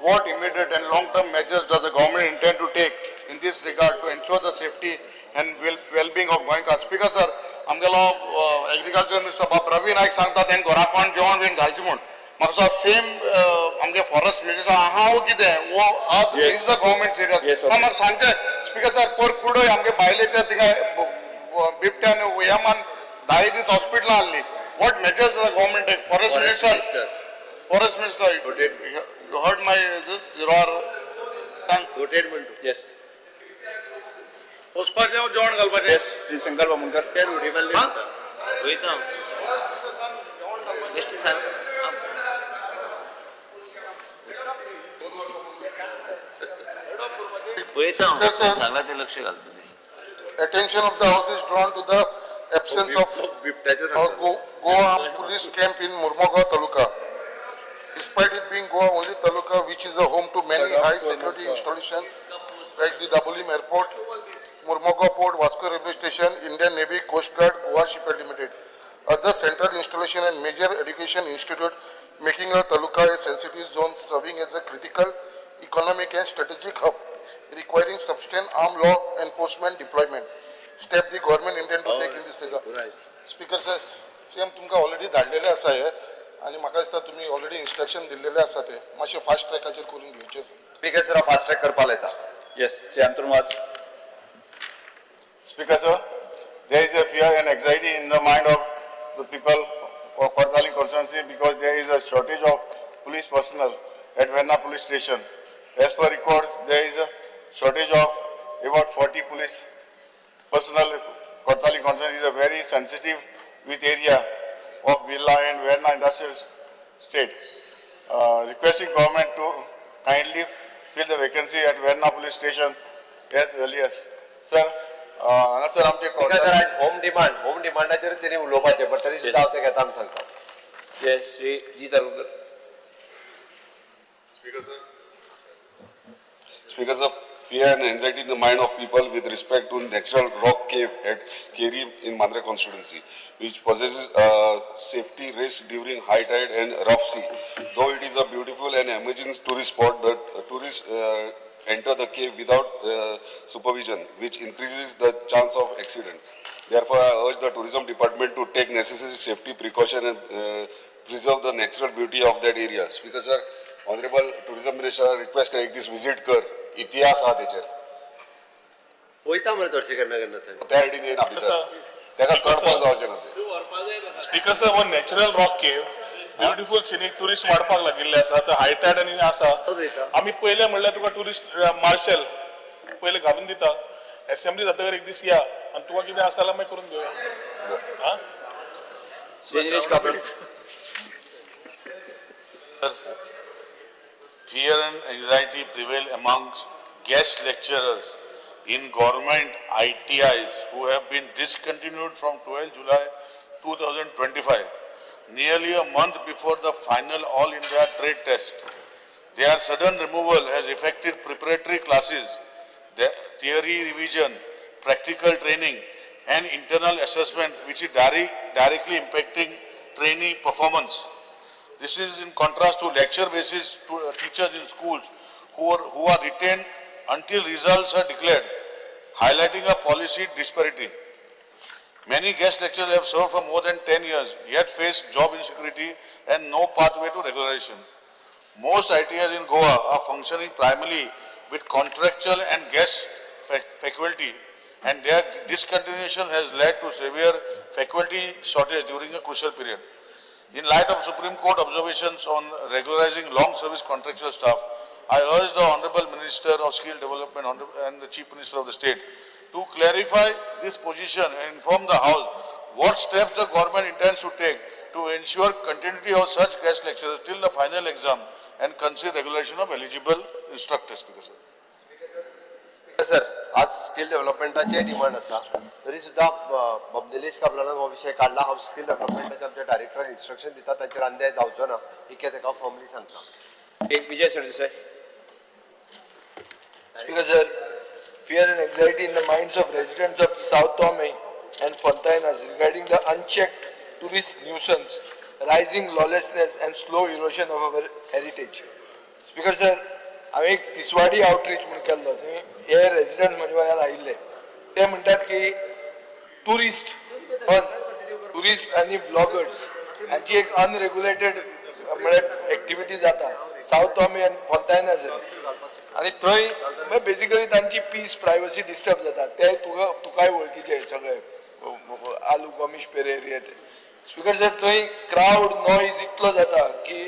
What immediate and long-term measures does the government intend to take in this regard to ensure the safety and well-being of Goenkars? Speaker sir, आमगेलो agriculture minister बाब रवी नायक सांगता तें घरा कोण जेवण बीन घालचें म्हूण. म्हाका सेम आमगे फॉरेस्ट मिनिस्टर आहा वो कितें वो is the government serious? म्हाका सांगचें स्पीकर सर, पोर कुडय आमगे बायलेच्या थिंगा बिबट्यान यमान 10 दीस हॉस्पिटलान आहली. What measures the government take? Forest minister, forest minister, you heard my this your सांग. येस. वचपाचें जेवण घालपाचें. येस, श्री शंकर बामणकर. वयता बेश्टे सांग. पळयता हांव. सांगला ते लक्ष घालता. Attention of the House is drawn to the absence of a Goa Armed Police camp in Mormugao Taluka. Despite it being Goa only taluka which is a home to many high security installations like the Dabolim Airport, Mormugao Port, Vasco Railway Station, Indian Navy, Coast Guard, Goa Shipyard Limited, other central installation and major education institute, making a taluka a sensitive zone serving as a critical economic and strategic hub, requiring substantial armed law enforcement deployment. Step the government intend to take in this regard. Speaker sir, CM तुमकां already धाडलेले आसा हे आनी म्हाका दिसता तुमी already instruction दिल्लेले आसा, ते मातशें फास्ट ट्रॅकाचेर करून घेवचें आसा. स्पीकर सर, फास्ट ट्रॅक करपाक लायता. Yes, Shri Antrun Vaz. Speaker sir, there is a fear and anxiety in the mind of the people of Cortalim constituency because there is a shortage of police personnel at Verna police station. As per records, there is a shortage of about 40 police personnel. Cortalim constituency is a very sensitive with area of Villa and Verna industrial state. Requesting government to kindly fill the vacancy at Verna police station as early as. Sir, हांगासर आमचे speaker sir, आयज home demand, home डिमांडाचेर तेणी उलोवपाचें, but तरी सुद्दां हांव तें घेता म्हूण सांगता. Yes, Shri Jeet Arolkar. Speaker sir. Speaker sir, fear and anxiety in the mind of people with respect to natural rock cave at Keri in Mandre constituency, which possesses safety risk during high tide and rough sea. Though it is a beautiful and amazing tourist spot, the tourists enter the cave without supervision, which increases the chance of accident. Therefore, I urge the tourism department to take necessary safety precaution and preserve the natural beauty of that area. Speaker sir, honorable tourism minister request कर एक दीस visit कर, इतिहास आहा तेचेर. वयता मरे चडशे केन्ना केन्ना थंय. त्या सायडीन येयना भितर, तेका चडपाक जावचें ना तें. स्पीकर सर, हो natural rock cave, beautiful scenic, tourist वाडपाक लागिल्ले आसा. आतां हाय टायड आनी आसा. आमी पयले म्हणल्यार तुका टुरिस्ट मार्शल पयले घालून दिता. एसेंब्ली जातकर एक दीस या आनी तुका कितें आसा जाल्यार मागीर करून घेवया. आं. Shri Nilesh Cabral. Fear and anxiety prevail amongst guest lecturers in government ITIs who have been discontinued from 12 July 2025, nearly a month before the final All India Trade Test. Their sudden removal has affected preparatory classes, the theory revision, practical training, and internal assessment, which is directly impacting trainee performance. This is in contrast to lecture basis to teachers in schools who are retained until results are declared, highlighting a policy disparity. Many guest lecturers have served for more than 10 years, yet face job insecurity and no pathway to regularization. Most ITIs in Goa are functioning primarily with contractual and guest faculty, and their discontinuation has led to severe faculty shortage during a crucial period. In light of Supreme Court observations on regularizing long service contractual staff, I urge the Honorable Minister of Skill Development and the Chief Minister of the state To clarify this position and inform the House what steps the government intends to take to ensure continuity of such guest lecturers till the final exam and consider regulation of eligible instructors, Speaker sir. Sir, आज skill डेव्हलपमेंटाचे demand आसा तरी सुद्दां बाब निलेश काब्रालान हो विशय काडला. हांव skill डेव्हलपमेंटाचे आमच्या डायरेक्टराक इन्स्ट्रक्शन दिता, तांचेर अन्याय जावचो ना इतकें ताका फर्मली सांगता. एक Vijay Sardesai. Speaker sir, fear and anxiety in the minds of residents of Sao Tome and Fontainhas regarding the unchecked tourist nuisance, rising lawlessness and slow erosion of our heritage. Speaker sir, हांवें एक Tiswadi outreach म्हूण केल्लो, थंय हे resident म्हजे वांगडा आयिल्ले, ते म्हणटात की टुरिस्ट आनी ब्लॉगर्स हांची एक अनरेग्युलेटेड म्हळ्यार एक्टिविटी जाता सावथ टॉमी आनी फोंतायनास, आनी थंय बेसिकली तांची पीस प्रायवसी डिस्टर्ब जाता. ते तुका तुकाय वळखीचे सगळे आलू गोमिश पेरेर हे ते. स्पीकर सर, थंय क्रावड नॉयज इतलो जाता की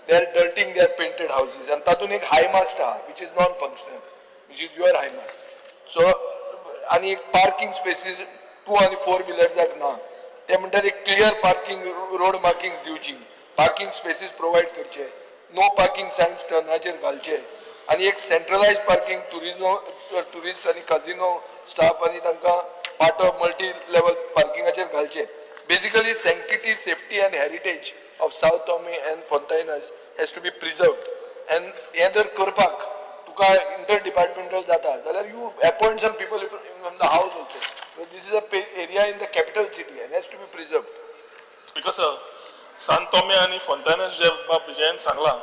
they are dirtying their painted houses, आनी तातूंत एक हाय मास्ट आहा which is non functional, which is your high mast. So आनी एक पार्किंग स्पेसीस 2 आनी 4 व्हिलर्साक ना. ते म्हणटात एक क्लियर पार्किंग रोड मार्किंग दिवची, पार्किंग स्पेसीस प्रोवायड करचे, नो पार्किंग सायन्स टर्नाचेर घालचे, आनी एक सेंट्रलायज पार्किंग टुरिस्ट आनी काजिनो स्टाफ आनी तांकां पाटो मल्टी लेवल पार्किंगाचेर घालचे. Basically sanctity, safety and heritage of Sao Tome and Fontainhas has to be preserved. And हें जर करपाक तुका इंटर डिपार्टमेंटल जाता जाल्यार you appoint some people from the house also. This is a area in the capital city and has to be preserved. Because Santomme आनी फोंतानस जे बाब विजयान सांगलां,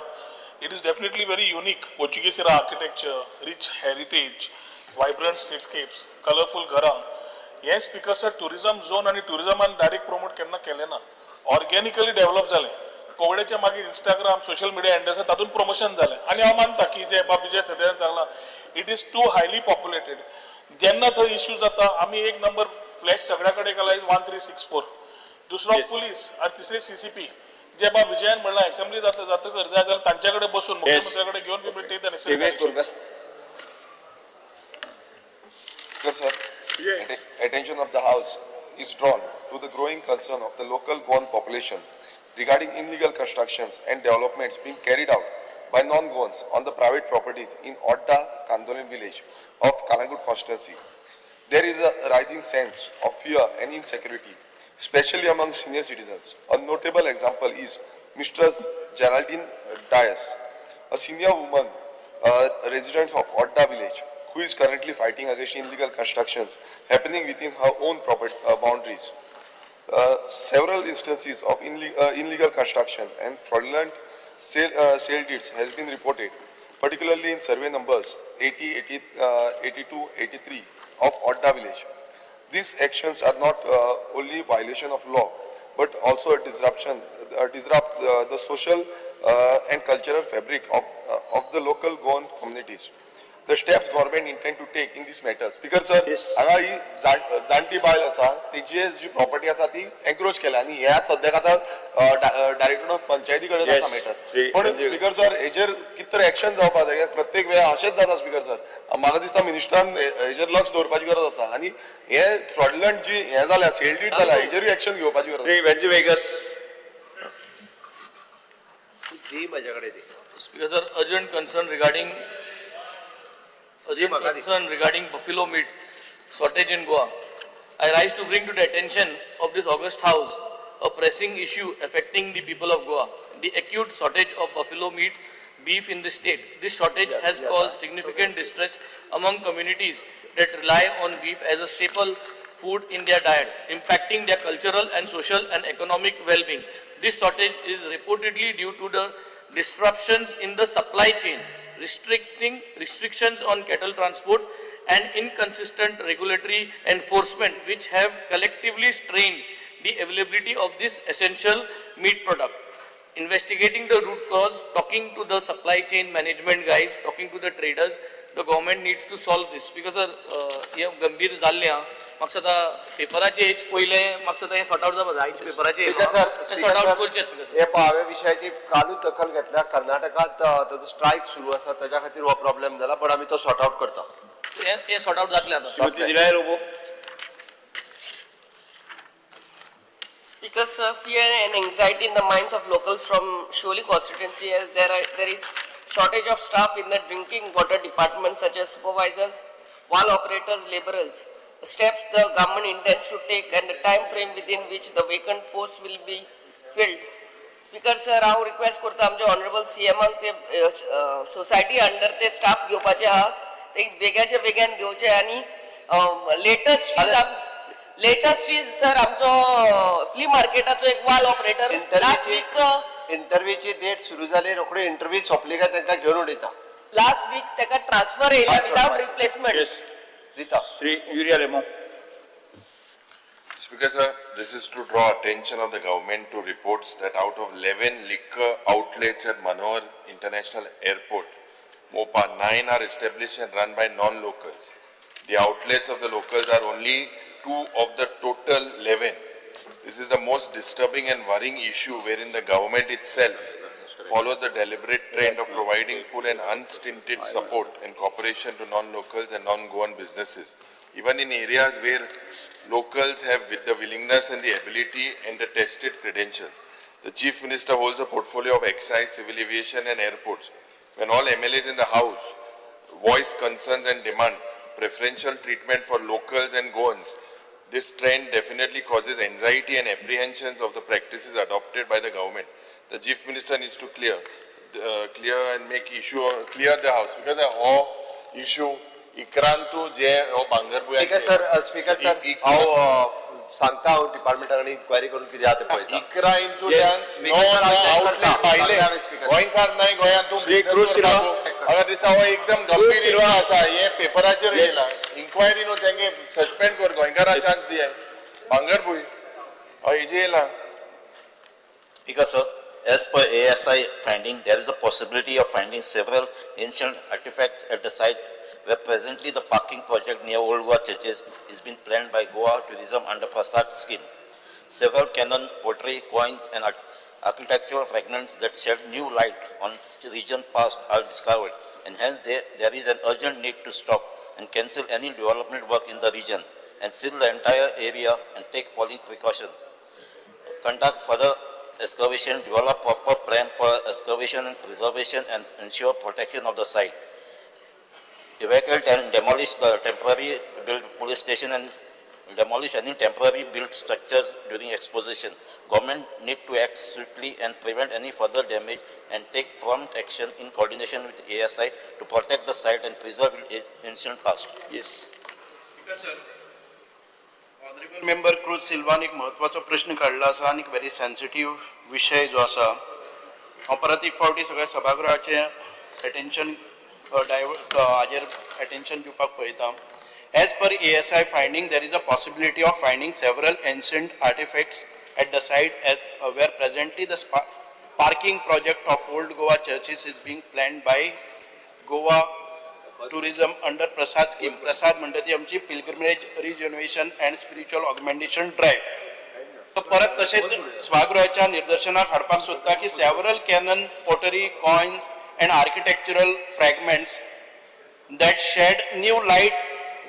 it is definitely very unique. Portuguese era architecture, rich heritage, vibrant streetscapes, colourful घरां. हें speaker sir tourism zone आनी टुरिजमान direct promote केन्ना केलें ना, organically develop जालें. कोविडाच्या मागीर इंस्टाग्राम, सोशल मिडिया हँडल्स तातूंत प्रमोशन जालें. आनी हांव मानता की जे बाब विजय सरदेसायान सांगलां, it is too highly populated. जेन्ना थंय इश्यू जाता आमी एक नंबर फ्लॅश सगळ्या कडेन केला 1364, दुसरो पुलीस आनी तिसरी सीसीपी. जे बाब विजयान म्हणलां असेंब्ली जाता जातकर जाय जाल्यार तांचे कडेन बसून मुख्यमंत्र्या कडेन घेवन we will take the necessary. Sir, attention of the House is drawn to the growing concern of the local Goan population regarding illegal constructions and developments being carried out by non-Goans on the private properties in Odda, Candolim village of Calangute constituency. There is a rising sense of fear and insecurity, especially among senior citizens. A notable example is Mrs. Geraldine Dias, a senior woman, resident of Odda village, who is currently fighting against illegal constructions happening within her own property boundaries. Several instances of illegal construction and fraudulent sale deeds has been reported, particularly in survey numbers 80, 82, 83 of Odda village. These actions are not only violation of law, but also a disrupt the social and cultural fabric of the local Goan communities. The steps government intend to take in this matter. Speaker sir, हांगा ही जाणटी बायल आसा, तेजी जी property आसा ती एन्क्रोच केल्या आनी हे सद्याक आतां डायरेक्टर ऑफ पंचायती कडेन आसा मॅटर. पण स्पीकर सर, हेजेर कितें तरी एक्शन जावपा जाय. प्रत्येक वेळा अशेंच जाता स्पीकर सर. म्हाका दिसता मिनिस्टरान हेजेर लक्ष दवरपाची गरज आसा आनी हे फ्रॉडलंट जी हे जाल्या, सेल डीड जाल्या, हेजेरूय एक्शन घेवपाची गरज आसा. दी म्हजे कडेन दी. Speaker sir, urgent concern regarding buffalo meat shortage in Goa. I rise to bring to the attention of this august house a pressing issue affecting the people of Goa, the acute shortage of buffalo meat, beef in the state. This shortage has caused significant distress among communities that rely on beef as a staple food in their diet, impacting their cultural and social and economic well-being. This shortage is reportedly due to the disruptions in the supply chain, restrictions on cattle transport and inconsistent regulatory enforcement, which have collectively strained the availability of this essential meat product. Investigating the root cause, talking to the supply chain management guys, talking to the traders, the government needs to solve this. Because sir, हे गंभीर जाल्लें आहा. म्हाका सदां पेपराचेर पयलें म्हाका सदां हें सॉर्ट आउट जावपा जाय. आयज पेपराचेर सॉर्ट आउट करचें स्पीकर सर. हे हांवें विशयाची कालूच दखल घेतल्या. कर्नाटकांत ताजो स्ट्रायक सुरू आसा, ताच्या खातीर हो प्रॉब्लेम जाला, पण आमी तो सॉर्ट आउट करता. हें सॉर्ट आवट जातलें आतां. Shrimati Delilah Lobo. Speaker, sir, fear and anxiety in the minds of locals from Sholi constituency as there is shortage of staff in the drinking water department such as supervisors, valve operators, laborers. The steps the government intends to take and the time frame within which the vacant posts will be filled. Speaker sir, हांव request करता आमचे honourable सीएमाक ते society under ते staff घेवपाचे आहा, ते बेग्याचे बेग्यान घेवचे आनी लेटस्ट is sir आमचो फ्ली मार्केटाचो एक वाल ऑपरेटर लास्ट वीक इंटरव्यूची डेट सुरू जाली, रोखडी इंटरव्यू सोंपली काय तांकां घेवन उडयता. लास्ट वीक ताका ट्रान्सफर येयला विदाउट रिप्लेसमेंट. येस. दिता. Shri Yuri Alemao. Speaker sir, this is to draw attention of the government to reports that out of 11 liquor outlets at Manohar International Airport, Mopa, 9 are established and run by non-locals. The outlets of the locals are only 2 of the total 11. This is the most disturbing and worrying issue wherein the government itself follows the deliberate trend of providing full and unstinted support and cooperation to non-locals and non-Goan businesses, even in areas where locals have with the willingness and the ability and the tested credentials. The Chief Minister holds a portfolio of excise, civil aviation and airports. When all MLAs in the House voice concerns and demand preferential treatment for locals and Goans, this trend definitely causes anxiety and apprehensions of the practices adopted by the government. The Chief Minister needs to clear and make issue, clear the house, because the whole issue इक्रांतू जे हो speaker sir, speaker sir, हांव सांगता, हांव डिपार्टमेंटा कडेन enquiry करून कितें आहा तें पळयता. 11 इंतूल्यान स्पीकर सर, हांव चॅक करता. आउटलेट सांगता पाहिले हांवें स्पीकर. गोंयकार नाही गोंयांत तूं श्री क्रूज सिल्वा. म्हाका दिसता हो एकदम गंभीर इश्यू आसा, हे पेपराचेर येयला. इन्क्वायरी न्हू, तेंगे सस्पेंड कर, गोंयकाराक चान्स दियाय. भांगरभूंय हय हेजे येयला. Speaker sir, as per ASI finding, there is a possibility of finding several ancient artifacts at the site where presently the parking project near Old Goa churches is being planned by Goa Tourism under Prasad scheme. Several cannon, pottery, coins and architectural fragments that shed new light on the region past are discovered, and hence there is an urgent need to stop and cancel any development work in the region and seal the entire area and take following precautions. Conduct further excavation, develop proper plan for excavation and preservation and ensure protection of the site. Evacuate and demolish the temporary built police station and demolish any temporary built structures during exposition. Government need to act swiftly and prevent any further damage and take prompt action in coordination with ASI to protect the site and preserve its ancient past. Yes. Speaker sir, honourable member Cruz Salwan एक म्हत्वाचो प्रश्न काडला आसा आनी एक very sensitive विशय जो आसा. हांव परत एक फावटी सगळ्या सभागृहाचें एटेन्शन डायवर्ट हाजेर एटेन्शन दिवपाक पळयता. As per ASI finding, there is a possibility of finding several ancient artifacts at the site as where presently the parking project of Old Goa churches is being planned by Goa Tourism under Prasad scheme. Prasad म्हणटा ती आमची pilgrimage rejuvenation and spiritual augmentation drive. तो परत तशेंच सभागृहाच्या निदर्शनाक हाडपाक सोदता की several cannon, pottery, coins and architectural fragments that shed new light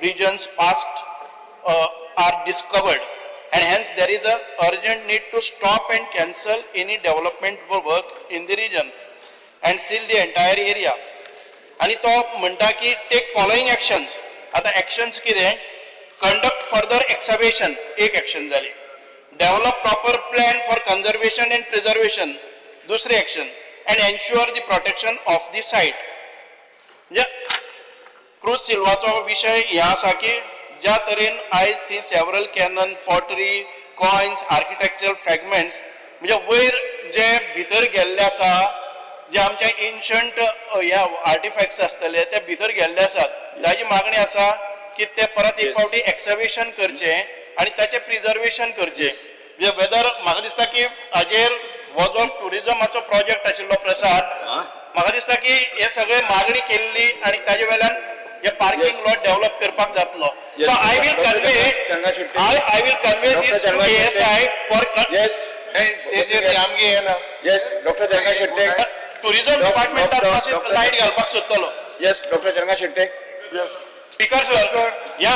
regions past are discovered, and hence there is a urgent need to stop and cancel any development work in the region and seal the entire area. आनी तो म्हणटा की take following actions. आतां actions कितें? Conduct further excavation, एक action जाली. Develop proper plan for conservation and preservation, दुसरें action, and ensure the protection of the site. म्हणजे क्रूज सिल्वाचो विशय हे आसा की ज्या तरेन आयज थंय several cannon, pottery, coins, architectural fragments म्हणजे वयर जे भितर गेल्ले आसा, जे आमचे एन्शंट ह्या आर्टिफॅक्ट्स आसतले ते भितर गेल्ले आसात. ताजी मागणी आसा की ते परत एक फावटी एक्सकेवेशन करचें आनी ताचें प्रिजर्वेशन करचें. म्हणजे वेदर म्हाका दिसता की हाजेर हो जो ट्युरिजमाचो प्रोजेक्ट आशिल्लो प्रसाद, म्हाका दिसता की हे सगळे मागणी केल्ली आनी ताजे वेल्यान हे पार्किंग लॉट डेव्हलप करपाक जातलो. So I will convey, I will convey this to ASI for yes. तेजेर आमगे येना. येस डॉक्टर चंगा शेट्टे. टुरिझम डिपार्टमेंटाक लायट घालपाक सोदतलो. Yes doctor Changa Shette. Yes. Speaker sir या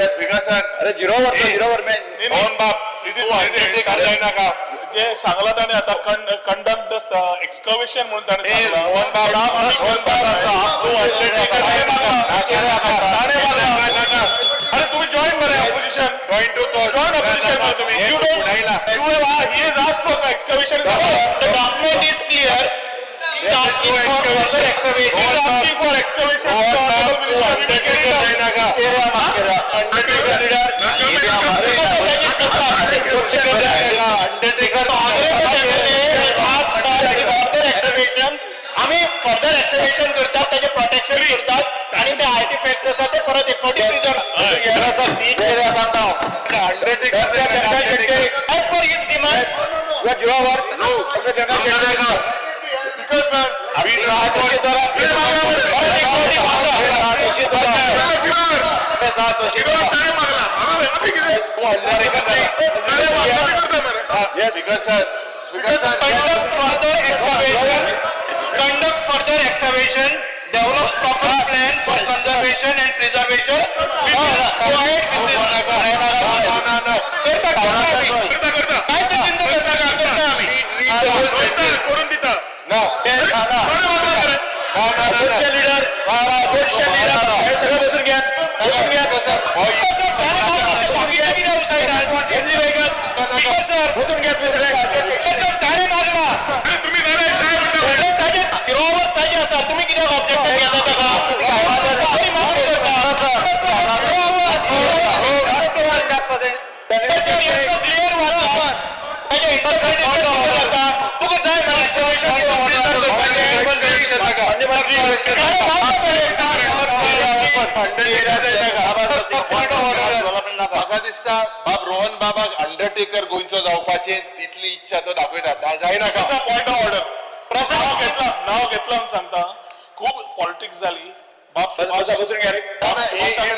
स्पीकर सर अरे झिरोवर झिरोवर मोहन बाब तू अंडरटेकर जायनाका. जे सांगला ताणें आतां कंडक्ट the excavation म्हणून ताणें सांगलां. मोहन बाब, मोहन बाब आसा, तू अंडरटेकर जायनाका. ताणें मागलां. अरे तुम्ही जॉईन मरे ऑपोजिशन. जॉईन टू तो जॉईन ऑपोजिशन मरे तुम्ही. You don't, you have, he is asked for excavation. The document is clear. He is asking for further excavation. He is asking for excavation. Undertaker जायनाका. Undertaker आम्ही further excavation करतात, त्याचे protection करतात आणि ते artefacts आसा ते परत एक फावटी preserve. Undertaker as per his demands. Speaker sir speaker sir speaker sir Conduct further excavation, conduct further excavation, develop proper plan for conservation and preservation. We will go ahead with this. करता करता आम्ही. काय ते चिंता करता का? करता आम्ही. करून दिता. लिडर, हे सगळं बसून घ्या, बसून घ्या. बसून घ्या. सर, ताणें मागला. अरे तुम्ही नाराज काय म्हणता? ताजे हिरोवर ताजे आसा, तुम्ही कित्याक ऑब्जेक्शन घेता ताका? आमी मागणी करता. क्लियर वाचा, ताजे इंटरप्रिटेशन जाता. तुका जाय म्हाका दिसता बाब रोहन बाबाक अंडरटेकर गोंयचो जावपाचे तितली इच्छा तो दाखयता जायनाका. Point of order. नाव घेतला, नाव घेतला म्हणून सांगता. खूप पॉलिटिक्स झाली. बाब सुभाष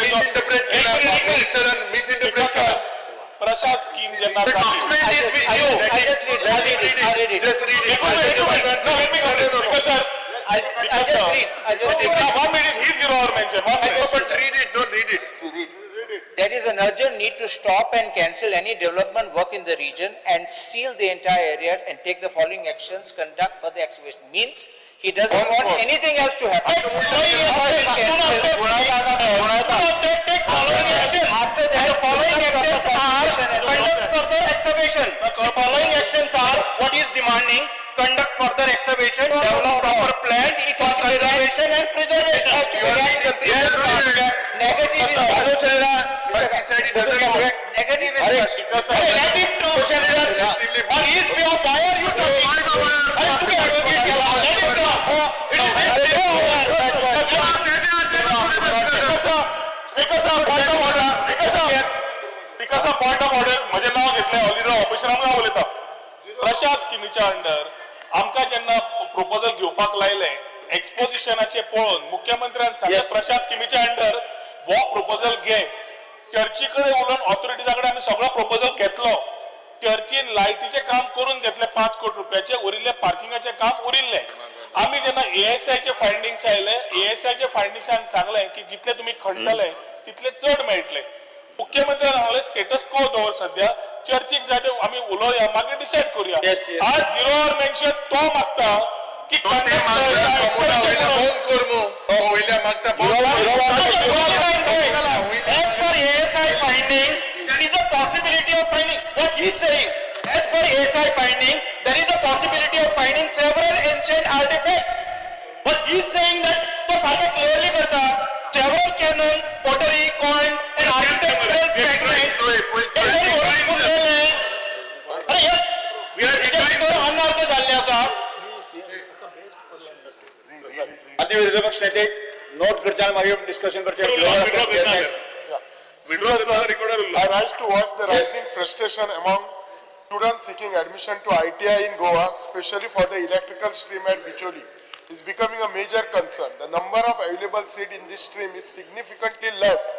मिसइंटरप्रेट केला मिनिस्टरान, मिसइंटरप्रेट केला. प्रसाद स्कीम जेन्ना I just read, I read it, I read it. Just read it. Sir, I just read, I just read. One minute, he zero hour mention. One minute. But read it, don't read it. There is an urgent need to stop and cancel any development work in the region and seal the entire area and take the following actions, conduct further excavation. Means he doesn't want anything else to happen. After that, the following actions are conduct further excavation. The following actions are what is demanding: conduct further excavation, develop proper plan for conservation and preservation. Yes, Negative is But he said he doesn't want. Negative is first. अरे, let him to. On his behalf, why are you talking? अरे, तुम्ही advocate केला. Let him talk. It is his Speaker sir, point of order. Speaker sir, speaker sir, point of order. म्हजें नाव घेतलें already opposition हांव उलयता. प्रशाद स्किमीच्या under आमकां जेन्ना proposal घेवपाक लायलें एक्सपोजिशनाचे पळोवन मुख्यमंत्र्यान सांगलें प्रशाद स्किमीच्या अंडर हो प्रोपोजल घे. चर्ची कडेन उलोवन ऑथॉरिटीजा कडेन आमी सगळो प्रोपोजल घेतलो. चर्चीन लायटीचें काम करून घेतलें 5 कोटी रुपयाचें, उरिल्लें पार्किंगाचें काम उरिल्लें. आमी जेन्ना एएसआयचे फायंडिंग्स आयले, एएसआयचे फायंडिंग्सान सांगलें की जितले तुमी खणटले तितले चड मेळटले. मुख्यमंत्र्यान सांगलें स्टेटस को दवर सध्या, चर्चीक जाय ते आमी उलोवया, मागीर डिसायड करूया. आज झिरो our mention तो मागता की तो ते मागता, वयल्या बंद कर मू. तो वयल्या मागता बंद कर. As per ASI finding, there is a possibility of finding, what he is saying, as per ASI finding, there is a possibility of finding several ancient artifacts. But he is saying that, तो सारखे clearly करता, several cannon, pottery, coins and architectural fragments. हे तरी वरून उरलेले. अरे हे अनर्थ जाल्ले आसा. आदी विरोधी पक्ष नेते नोट करचे आनी मागीर डिस्कशन करचे. Speaker sir, I rise to voice the rising frustration among students seeking admission to ITI in Goa, especially for the electrical stream at Bicholi, is becoming a major concern. The number of available seats in this stream is significantly less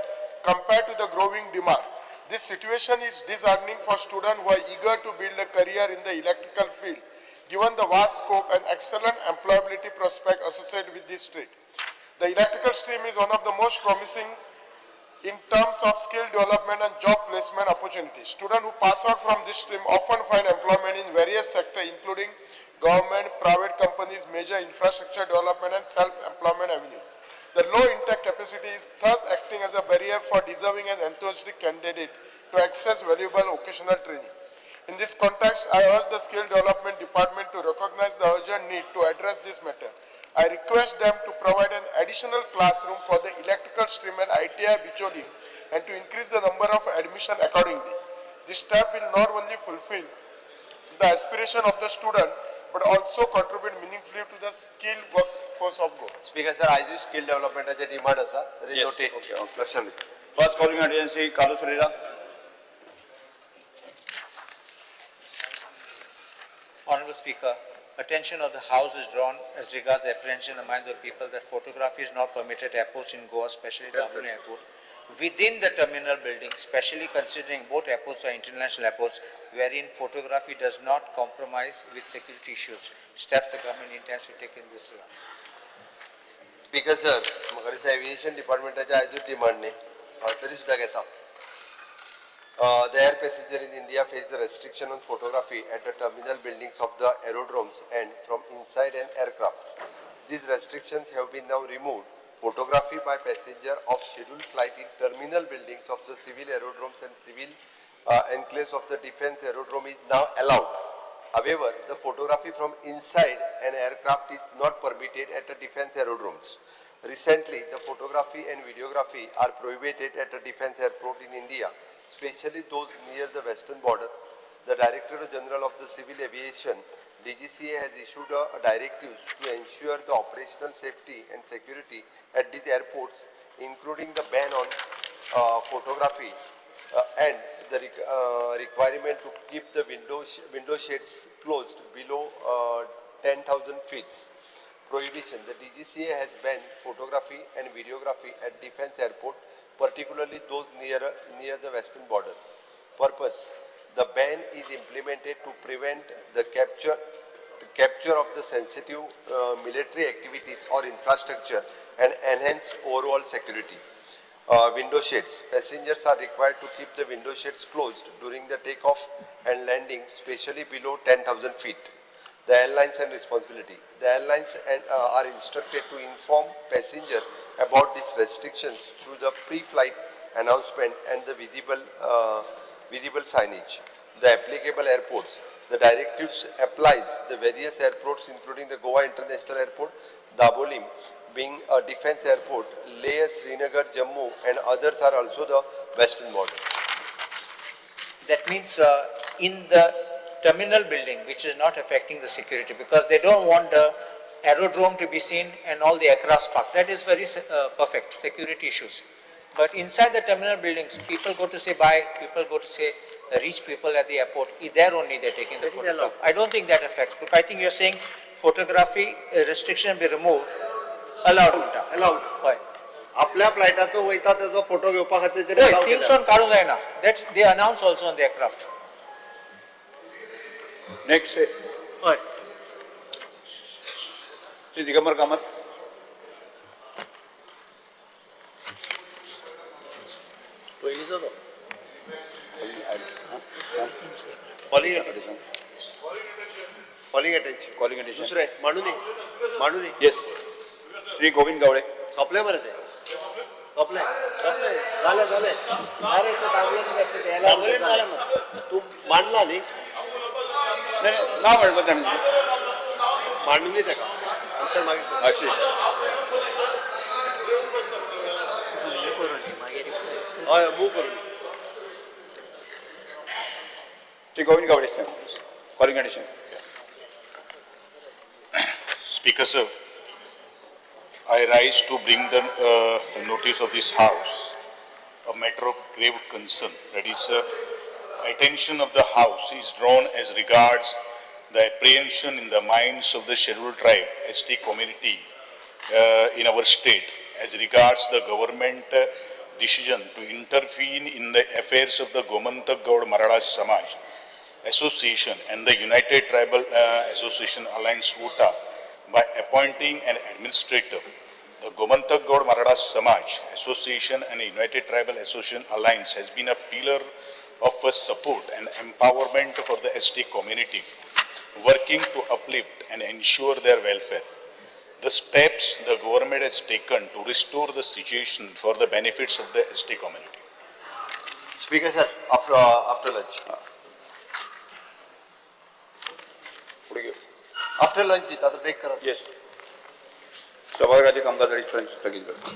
compared to the growing demand. This situation is disheartening for students who are eager to build a career in the electrical field, given the vast scope and excellent employability prospect associated with this trade. The electrical stream is one of the most promising in terms of skill development and job placement opportunities. Students who pass out from this stream often find employment in various sectors, including government, private companies, major infrastructure development, and self-employment avenues. The low intake capacity is thus acting as a barrier for deserving and enthusiastic candidate to access valuable vocational training. In this context, I urge the Skill Development Department to recognize the urgent need to address this matter. I request them to provide an additional classroom for the electrical stream at ITI Bicholim and to increase the number of admission accordingly. This step will not only fulfill the aspiration of the student, but also contribute meaningfully to the skilled workforce of Goa. Speaker sir, आयजूय skill डेव्हलपमेंटाचे demand आसा. Yes, noted. okay, okay. लक्षात दीत. First calling attention Shri Carlos Ferreira. Honorable Speaker, attention of the House is drawn as regards the apprehension among the people that photography is not permitted at airports in Goa, especially the Yes, sir. Dabolim Airport. Within the terminal building, especially considering both airports are international airports, wherein photography does not compromise with security issues. Steps the government intends to take in this regard. Speaker sir, म्हाका दिसता aviation डिपार्टमेंटाचे आयजूच demand न्ही, तरी सुद्दां घेता. The air passenger in India face the restriction on photography at the terminal buildings of the aerodromes and from inside an aircraft. These restrictions have been now removed. Photography by passenger of scheduled flight in terminal buildings of the civil aerodromes and civil enclaves of the defense aerodrome is now allowed. However, the photography from inside an aircraft is not permitted at the defense aerodromes. Recently, the photography and videography are prohibited at the defense airport in India, especially those near the western border. The Director General of the Civil Aviation, DGCA, has issued a directives to ensure the operational safety and security at these airports, including the ban on photography and the requirement to keep the window shades closed below 10,000 feet. Prohibition. The DGCA has banned photography and videography at defense airport, particularly those near the western border. Purpose. The ban is implemented to prevent the capture of the sensitive military activities or infrastructure and enhance overall security. Window shades. Passengers are required to keep the window shades closed during the takeoff and landing, especially below 10,000 feet. The airlines and responsibility. The airlines are instructed to inform passenger about these restrictions through the pre-flight announcement and the visible signage. The applicable airports. The directives applies the various airports, including the Goa International Airport, Dabolim, being a defense airport, Leh, Srinagar, Jammu, and others are also the western border. That means in the terminal building, which is not affecting the security, because they don't want the aerodrome to be seen and all the aircraft parked. That is very perfect, security issues. But inside the terminal buildings, people go to say bye, people go to say reach people at the airport. There only they're taking the photograph. I don't think that affects. Because I think you're saying photography restriction be removed, allowed. Allowed. Why? आपल्या फ्लायटाचो वयता तेजो photo घेवपा खातीर तरी हय, allow केला. थिंगसून काडूंक जायना. That they announce also on the aircraft. Next, हय. Shri Digambar Kamat. पयलींचो तो. Calling attention. Calling attention. Calling attention. दुसरें मांडू न्ही, मांडू न्ही. Yes. Shri Govind Gawade. सोंपलें मरे तें, सोंपलें, जालें जालें. अरे तें दाबोळीम जालें, तूं मांडला न्ही? ना म्हणपाक ताणें मांडू न्ही ताका आन्सर मागीर. अशी हय, मूव करून. Shri Govind Gawade sir, calling attention. Speaker sir, I rise to bring the notice of this house a matter of grave concern. That is, attention of the house is drawn as regards the apprehension in the minds of the scheduled tribe ST community in our state as regards the government decision to intervene in the affairs of the Gomantak Gaud Maratha Samaj Association and the United Tribal Association Alliance UTA by appointing an administrator. The Gomantak Gaud Maratha Samaj Association and United Tribal Association Alliance has been a pillar of support and empowerment for the ST community, working to uplift and ensure their welfare. The steps the government has taken to restore the situation for the benefits of the ST community. Speaker sir, after lunch. After lunch दिता, आता break करा. येस, सभागृहाचे कामकाज अडीच पर्यंत स्थगीत करता.